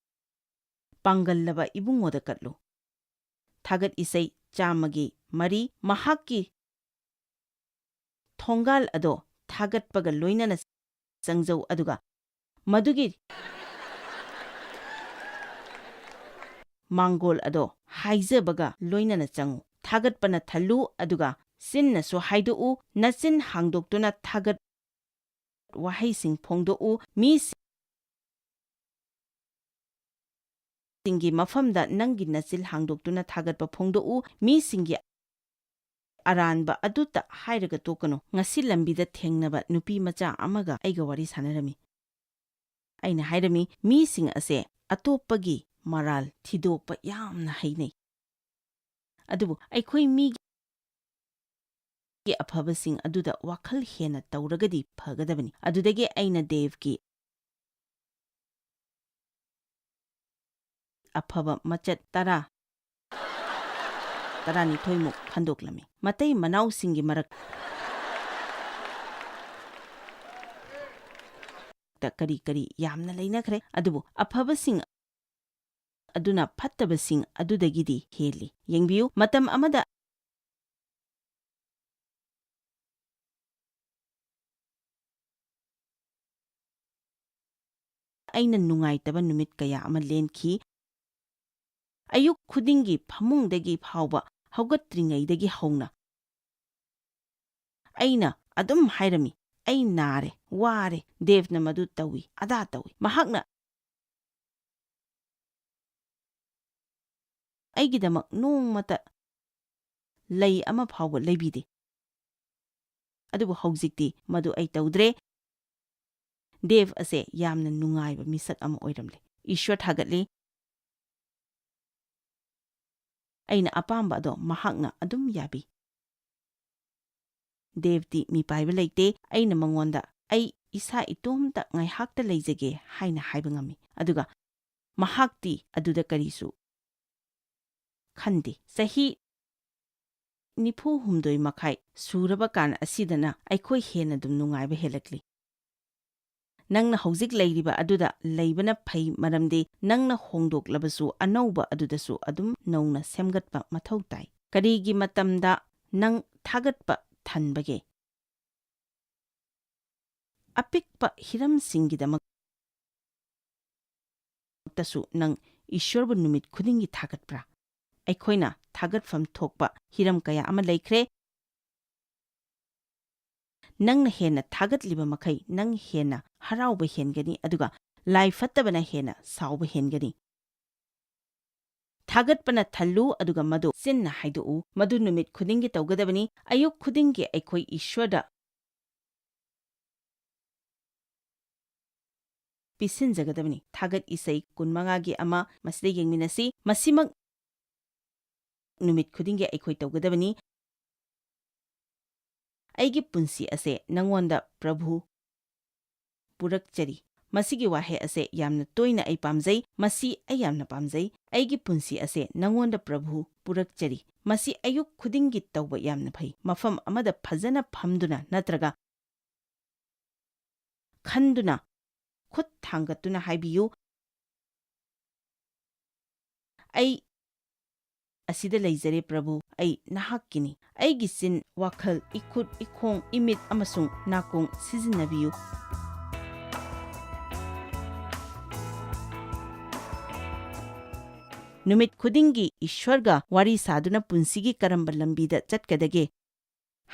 ꯄꯥꯡꯒꯜꯂꯕ ꯏꯕꯨꯡꯉꯣꯗ ꯀꯠꯂꯨ꯫ ꯊꯥꯒꯠ ꯏꯁꯩ ꯆꯥꯝꯃꯒꯤ ꯃꯔꯤ꯫ ꯃꯍꯥꯛꯀꯤ ꯊꯣꯡꯒꯥꯜ ꯑꯗꯣ ꯊꯥꯒꯠꯄꯒ ꯂꯣꯏꯅꯅ ꯆꯪꯖꯧ, ꯑꯗꯨꯒ ꯃꯗꯨꯒꯤ ꯃꯥꯡꯒꯣꯜ ꯑꯗꯣ ꯍꯥꯏꯖꯕꯒ ꯂꯣꯏꯅꯅ ꯆꯪꯉꯨ꯫ ꯊꯥꯒꯠꯄꯅ ꯊꯜꯂꯨ, ꯑꯗꯨꯒ ꯆꯤꯟꯅꯁꯨ ꯍꯥꯏꯗꯣꯛꯎ꯫ ꯅꯆꯤꯟ ꯍꯥꯡꯗꯣꯛꯇꯨꯅ ꯊꯥꯒꯠ ꯋꯥꯍꯩꯁꯤꯡ ꯐꯣꯡꯗꯣꯛꯎ꯫ ꯃꯤꯁꯤꯡꯒꯤ ꯃꯐꯝꯗ ꯅꯪꯒꯤ ꯅꯆꯤꯜ ꯍꯥꯡꯗꯣꯛꯇꯨꯅ ꯊꯥꯒꯠꯄ ꯐꯣꯡꯗꯣꯛꯎ꯫ ꯃꯤꯁꯤꯡꯒꯤ ꯑꯔꯥꯟꯕ ꯑꯗꯨꯇ ꯍꯥꯏꯔꯒ ꯇꯣꯛꯀꯅꯨ꯫ ꯉꯁꯤ ꯂꯝꯕꯤꯗ ꯊꯦꯡꯅꯕ ꯅꯨꯄꯤ ꯃꯆꯥ ꯑꯃꯒ ꯑꯩꯒ ꯋꯥꯔꯤ ꯁꯥꯟꯅꯔꯝꯃꯤ꯫ ꯑꯩꯅ ꯍꯥꯏꯔꯝꯃꯤ, "ꯃꯤꯁꯤꯡ ꯑꯁꯦ ꯑꯇꯣꯞꯄꯒꯤ ꯃꯔꯥꯜ ꯊꯤꯗꯣꯛꯄ ꯌꯥꯝꯅ ꯍꯩꯅꯩ꯫ ꯑꯗꯨꯕꯨ ꯑꯩꯈꯣꯏ ꯃꯤꯒꯤ ꯑꯐꯕꯁꯤꯡ ꯑꯗꯨꯗ ꯋꯥꯈꯜ ꯍꯦꯟꯅ ꯇꯧꯔꯒꯗꯤ ꯐꯒꯗꯕꯅꯤ꯫" ꯑꯗꯨꯗꯒꯤ ꯑꯩꯅ ꯗꯦꯕꯀꯤ ꯑꯐꯕ ꯃꯆꯠ ꯇꯔꯥ ꯇꯔꯥꯅꯤꯊꯣꯏꯃꯨꯛ ꯈꯟꯗꯣꯛꯂꯝꯃꯤ꯫ ꯃꯇꯩ ꯃꯅꯥꯎꯁꯤꯡꯒꯤ ꯃꯔꯛꯇ ꯀꯔꯤ ꯀꯔꯤ ꯌꯥꯝꯅ ꯂꯩꯅꯈ꯭ꯔꯦ, ꯑꯗꯨꯕꯨ ꯑꯐꯕꯁꯤꯡ ꯑꯗꯨꯅ ꯐꯠꯇꯕꯁꯤꯡ ꯑꯗꯨꯗꯒꯤꯗꯤ ꯍꯦꯜꯂꯤ꯫ ꯌꯦꯡꯕꯤꯌꯨ, ꯃꯇꯝ ꯑꯃꯗ ꯑꯩꯅ ꯅꯨꯡꯉꯥꯏꯇꯕ ꯅꯨꯃꯤꯠ ꯀꯌꯥ ꯑꯃ ꯂꯦꯟꯈꯤ꯫ ꯑꯌꯨꯛ ꯈꯨꯗꯤꯡꯒꯤ ꯐꯃꯨꯡꯗꯒꯤ ꯐꯥꯎꯕ ꯍꯧꯒꯠꯇ꯭ꯔꯤꯉꯩꯗꯒꯤ ꯍꯧꯅ ꯑꯩꯅ ꯑꯗꯨꯝ ꯍꯥꯏꯔꯝꯃꯤ, "ꯑꯩ ꯅꯥꯔꯦ, ꯋꯥꯔꯦ, ꯗꯦꯕꯅ ꯃꯗꯨ ꯇꯧꯏ, ꯑꯗꯥ ꯇꯧꯏ"꯫ ꯃꯍꯥꯛꯅ ꯑꯩꯒꯤꯗꯃꯛ ꯅꯣꯡꯃꯇ ꯂꯩ ꯑꯃ ꯐꯥꯎꯕ ꯂꯩꯕꯤꯗꯦ꯫ ꯑꯗꯨꯕꯨ ꯍꯧꯖꯤꯛꯇꯤ ꯃꯗꯨ ꯑꯩ ꯇꯧꯗ꯭ꯔꯦ꯫ ꯗꯦꯕ ꯑꯁꯦ ꯌꯥꯝꯅ ꯅꯨꯡꯉꯥꯏꯕ ꯃꯤꯁꯛ ꯑꯃ ꯑꯣꯏꯔꯝꯂꯦ꯫ ꯏꯁ꯭ꯋꯔ ꯊꯥꯒꯠꯂꯤ꯫ ꯑꯩꯅ ꯑꯄꯥꯝꯕ ꯑꯗꯣ ꯃꯍꯥꯛꯅ ꯑꯗꯨꯝ ꯌꯥꯕꯤ꯫ ꯗꯦꯕꯇꯤ ꯃꯤꯄꯥꯏꯕ ꯂꯩꯇꯦ꯫ ꯑꯩꯅ ꯃꯉꯣꯟꯗ "ꯑꯩ ꯏꯁꯥ ꯏꯇꯣꯝꯇ ꯉꯥꯏꯍꯥꯛꯇ ꯂꯩꯖꯒꯦ" ꯍꯥꯏꯅ ꯍꯥꯏꯕ ꯉꯝꯃꯤ꯫ ꯑꯗꯨꯒ ꯃꯍꯥꯛꯇꯤ ꯑꯗꯨꯗ ꯀꯔꯤꯁꯨ ꯈꯟꯗꯦ꯫ ꯆꯍꯤ ꯅꯤꯐꯨ ꯍꯨꯝꯗꯣꯏ ꯃꯈꯥꯏ ꯁꯨꯔꯕ ꯀꯥꯟ ꯑꯁꯤꯗꯅ ꯑꯩꯈꯣꯏ ꯍꯦꯟꯅ ꯑꯗꯨꯝ ꯅꯨꯡꯉꯥꯏꯕ ꯍꯦꯜꯂꯛꯂꯤ꯫ ꯅꯪꯅ ꯍꯧꯖꯤꯛ ꯂꯩꯔꯤꯕ ꯑꯗꯨꯗ ꯂꯩꯕꯅ ꯐꯩ, ꯃꯔꯝꯗꯤ ꯅꯪꯅ ꯍꯣꯡꯗꯣꯛꯂꯕꯁꯨ ꯑꯅꯧꯕ ꯑꯗꯨꯗꯁꯨ ꯑꯗꯨꯝ ꯅꯧꯅ ꯁꯦꯝꯒꯠꯄ ꯃꯊꯧ ꯇꯥꯏ꯫ ꯀꯔꯤꯒꯤ ꯃꯇꯝꯗ ꯅꯪ ꯊꯥꯒꯠꯄ ꯊꯟꯕꯒꯦ? ꯑꯄꯤꯛꯄ ꯍꯤꯔꯝꯁꯤꯡꯒꯤꯗꯃꯛꯇꯁꯨ ꯅꯪ ꯏꯁ꯭ꯋꯔꯕꯨ ꯅꯨꯃꯤꯠ ꯈꯨꯗꯤꯡꯒꯤ ꯊꯥꯒꯠꯄ꯭ꯔꯥ? ꯑꯩꯈꯣꯏꯅ ꯊꯥꯒꯠꯐꯝ ꯊꯣꯛꯄ ꯍꯤꯔꯝ ꯀꯌꯥ ꯑꯃ ꯂꯩꯈ꯭ꯔꯦ꯫ ꯅꯪꯅ ꯍꯦꯟꯅ ꯊꯥꯒꯠꯂꯤꯕ ꯃꯈꯩ, ꯅꯪ ꯍꯦꯟꯅ ꯍꯔꯥꯎꯕ ꯍꯦꯟꯒꯅꯤ, ꯑꯗꯨꯒ ꯂꯥꯏ ꯐꯠꯇꯕꯅ ꯍꯦꯟꯅ ꯁꯥꯎꯕ ꯍꯦꯟꯒꯅꯤ꯫ ꯊꯥꯒꯠꯄꯅ ꯊꯜꯂꯨ, ꯑꯗꯨꯒ ꯃꯗꯨ ꯆꯤꯟꯅ ꯍꯥꯏꯗꯣꯛꯎ꯫ ꯃꯗꯨ ꯅꯨꯃꯤꯠ ꯈꯨꯗꯤꯡꯒꯤ ꯇꯧꯒꯗꯕꯅꯤ꯫ ꯑꯌꯨꯛ ꯈꯨꯗꯤꯡꯒꯤ ꯑꯩꯈꯣꯏ ꯏꯁ꯭ꯋꯔꯗ ꯄꯤꯁꯤꯟꯖꯒꯗꯕꯅꯤ꯫ ꯊꯥꯒꯠ ꯏꯁꯩ ꯀꯨꯟꯃꯉꯥꯒꯤ ꯑꯃ ꯃꯁꯤꯗ ꯌꯦꯡꯃꯤꯟꯅꯁꯤ꯫ ꯃꯁꯤꯃꯛ ꯅꯨꯃꯤꯠ ꯈꯨꯗꯤꯡꯒꯤ ꯑꯩꯈꯣꯏ ꯇꯧꯒꯗꯕꯅꯤ꯫ "ꯑꯩꯒꯤ ꯄꯨꯟꯁꯤ ꯑꯁꯦ ꯅꯉꯣꯟꯗ, ꯄ꯭ꯔꯚꯨ, ꯄꯨꯔꯛꯆꯔꯤ꯫ ꯃꯁꯤꯒꯤ ꯋꯥꯍꯩ ꯑꯁꯦ ꯌꯥꯝꯅ ꯇꯣꯏꯅ ꯑꯩ ꯄꯥꯝꯖꯩ꯫ ꯃꯁꯤ ꯑꯩ ꯌꯥꯝꯅ ꯄꯥꯝꯖꯩ꯫ "ꯑꯩꯒꯤ ꯄꯨꯟꯁꯤ ꯑꯁꯦ ꯅꯉꯣꯟꯗ ꯄ꯭ꯔꯚꯨ ꯄꯨꯔꯛꯆꯔꯤ꯫" ꯃꯁꯤ ꯑꯌꯨꯛ ꯈꯨꯗꯤꯡꯒꯤ ꯇꯧꯕ ꯌꯥꯝꯅ ꯐꯩ꯫ ꯃꯐꯝ ꯑꯃꯗ ꯐꯖꯅ ꯐꯝꯗꯨꯅ ꯅꯠꯇ꯭ꯔꯒ ꯈꯟꯗꯨꯅ, ꯈꯨꯠ ꯊꯥꯡꯒꯠꯇꯨꯅ ꯍꯥꯏꯕꯤꯌꯨ, "ꯑꯩ ꯑꯁꯤꯗ ꯂꯩꯖꯔꯦ, ꯄ꯭ꯔꯚꯨ, ꯑꯩ ꯅꯍꯥꯛꯀꯤꯅꯤ꯫" ꯑꯩꯒꯤ ꯆꯤꯟ, ꯋꯥꯈꯜ, ꯏꯈꯨꯠ, ꯏꯈꯣꯡ, ꯏꯃꯤꯠ ꯑꯃꯁꯨꯡ ꯅꯥꯀꯣꯡ ꯁꯤꯖꯤꯟꯅꯕꯤꯌꯨ꯫ ꯅꯨꯃꯤꯠ ꯈꯨꯗꯤꯡꯒꯤ ꯏꯁ꯭ꯋꯔꯒ ꯋꯥꯔꯤ ꯁꯥꯗꯨꯅ ꯄꯨꯟꯁꯤꯒꯤ ꯀꯔꯝꯕ ꯂꯝꯕꯤꯗ ꯆꯠꯀꯗꯒꯦ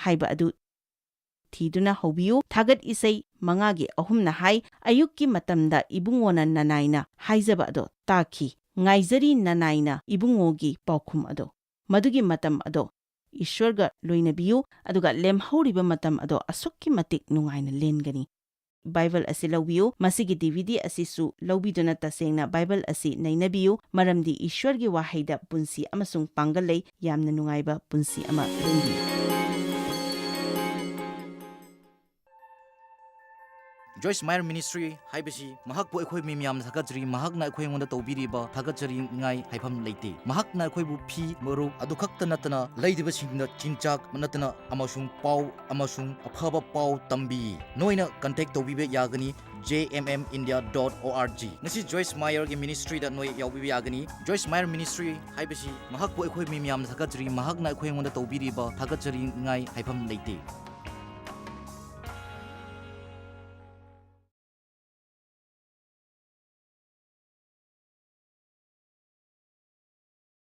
ꯍꯥꯏꯕ ꯑꯗꯨ ꯊꯤꯗꯨꯅ ꯍꯧꯕꯤꯌꯨ꯫ ꯊꯥꯒꯠ ꯏꯁꯩ ꯃꯉꯥꯒꯤ ꯑꯍꯨꯝꯅ ꯍꯥꯏ, "ꯑꯌꯨꯛꯀꯤ ꯃꯇꯝꯗ ꯏꯕꯨꯡꯉꯣꯅ ꯅꯅꯥꯏꯅ ꯍꯥꯏꯖꯕ ꯑꯗꯣ ꯇꯥꯈꯤ꯫ ꯉꯥꯏꯖꯔꯤ ꯅꯅꯥꯏꯅ ꯏꯕꯨꯡꯉꯣꯒꯤ ꯄꯥꯎꯈꯨꯝ ꯑꯗꯣ꯫" ꯃꯗꯨꯒꯤ ꯃꯇꯝ ꯑꯗꯣ ꯏꯁ꯭ꯋꯔꯒ ꯂꯣꯏꯅꯕꯤꯌꯨ, ꯑꯗꯨꯒ ꯂꯦꯝꯍꯧꯔꯤꯕ ꯃꯇꯝ ꯑꯗꯣ ꯑꯁꯨꯛꯀꯤ ꯃꯇꯤꯛ ꯅꯨꯡꯉꯥꯏꯅ ꯂꯦꯟꯒꯅꯤ꯫ ꯕꯥꯏꯕꯜ ꯑꯁꯤ ꯂꯧꯕꯤꯌꯨ꯫ ꯃꯁꯤꯒꯤ ꯗꯤ ꯚꯤ ꯗꯤ ꯑꯁꯤꯁꯨ ꯂꯧꯕꯤꯗꯨꯅ ꯇꯁꯦꯡꯅ ꯕꯥꯏꯕꯜ ꯑꯁꯤ ꯅꯩꯅꯕꯤꯌꯨ, ꯃꯔꯝꯗꯤ ꯏꯁ꯭ꯋꯔꯒꯤ ꯋꯥꯍꯩꯗ ꯄꯨꯟꯁꯤ ꯑꯃꯁꯨꯡ ꯄꯥꯡꯒꯜ ꯂꯩ꯫ ꯌꯥꯝꯅ ꯅꯨꯡꯉꯥꯏꯕ ꯄꯨꯟꯁꯤ ꯑꯃ ꯂꯦꯟꯕꯤꯌꯨ꯫ ꯖꯣꯏꯁ ꯃꯥꯌꯔ ꯃꯤꯅꯤꯁꯇ꯭ꯔꯤ ꯍꯥꯏꯕꯁꯤ ꯃꯍꯥꯛꯄꯨ ꯑꯩꯈꯣꯏ ꯃꯤ ꯃꯌꯥꯝꯅ ꯊꯥꯒꯠꯆꯔꯤ꯫ ꯃꯍꯥꯛꯅ ꯑꯩꯈꯣꯏ ꯑꯩꯉꯣꯟꯗ ꯇꯧꯕꯤꯔꯤꯕ ꯊꯥꯒꯠꯆꯔꯤꯉꯥꯏ ꯍꯥꯏꯐꯝ ꯂꯩꯇꯦ꯫ ꯃꯍꯥꯛꯅ ꯑꯩꯈꯣꯏꯕꯨ ꯐꯤ, ꯃꯔꯨꯞ ꯑꯗꯨ ꯈꯛꯇ ꯅꯠꯇꯅ ꯂꯩꯇꯕꯁꯤꯡꯗ ꯆꯤꯟꯖꯥꯛ ꯅꯠꯇꯅ ꯑꯃꯁꯨꯡ ꯄꯥꯎ ꯑꯃꯁꯨꯡ ꯑꯐꯕ ꯄꯥꯎ ꯇꯝꯕꯤ꯫ ꯅꯣꯏꯅ ꯀꯟꯇꯦꯛ ꯇꯧꯕꯤꯕ ꯌꯥꯒꯅꯤ j m m india dot org꯫ ꯉꯁꯤ ꯖꯣꯏꯁ ꯃꯥꯌꯔꯒꯤ ꯃꯤꯅꯤꯁꯇ꯭ꯔꯤꯗ ꯅꯣꯏ ꯌꯥꯎꯕꯤꯕ ꯌꯥꯒꯅꯤ꯫ ꯖꯣꯏꯁ ꯃꯥꯌꯔ ꯃꯤꯅꯤꯁꯇ꯭ꯔꯤ ꯍꯥꯏꯕꯁꯤ ꯃꯍꯥꯛꯄꯨ ꯑꯩꯈꯣꯏ ꯃꯤ ꯃꯌꯥꯝꯅ ꯊꯥꯒꯠꯆꯔꯤ꯫ ꯃꯍꯥꯛꯅ ꯑꯩꯈꯣꯏ ꯑꯩꯉꯣꯟꯗ ꯇꯧꯕꯤꯔꯤꯕ ꯊꯥꯒꯠꯆꯔꯤꯉꯥꯏ ꯍꯥꯏꯐꯝ ꯂꯩꯇꯦ꯫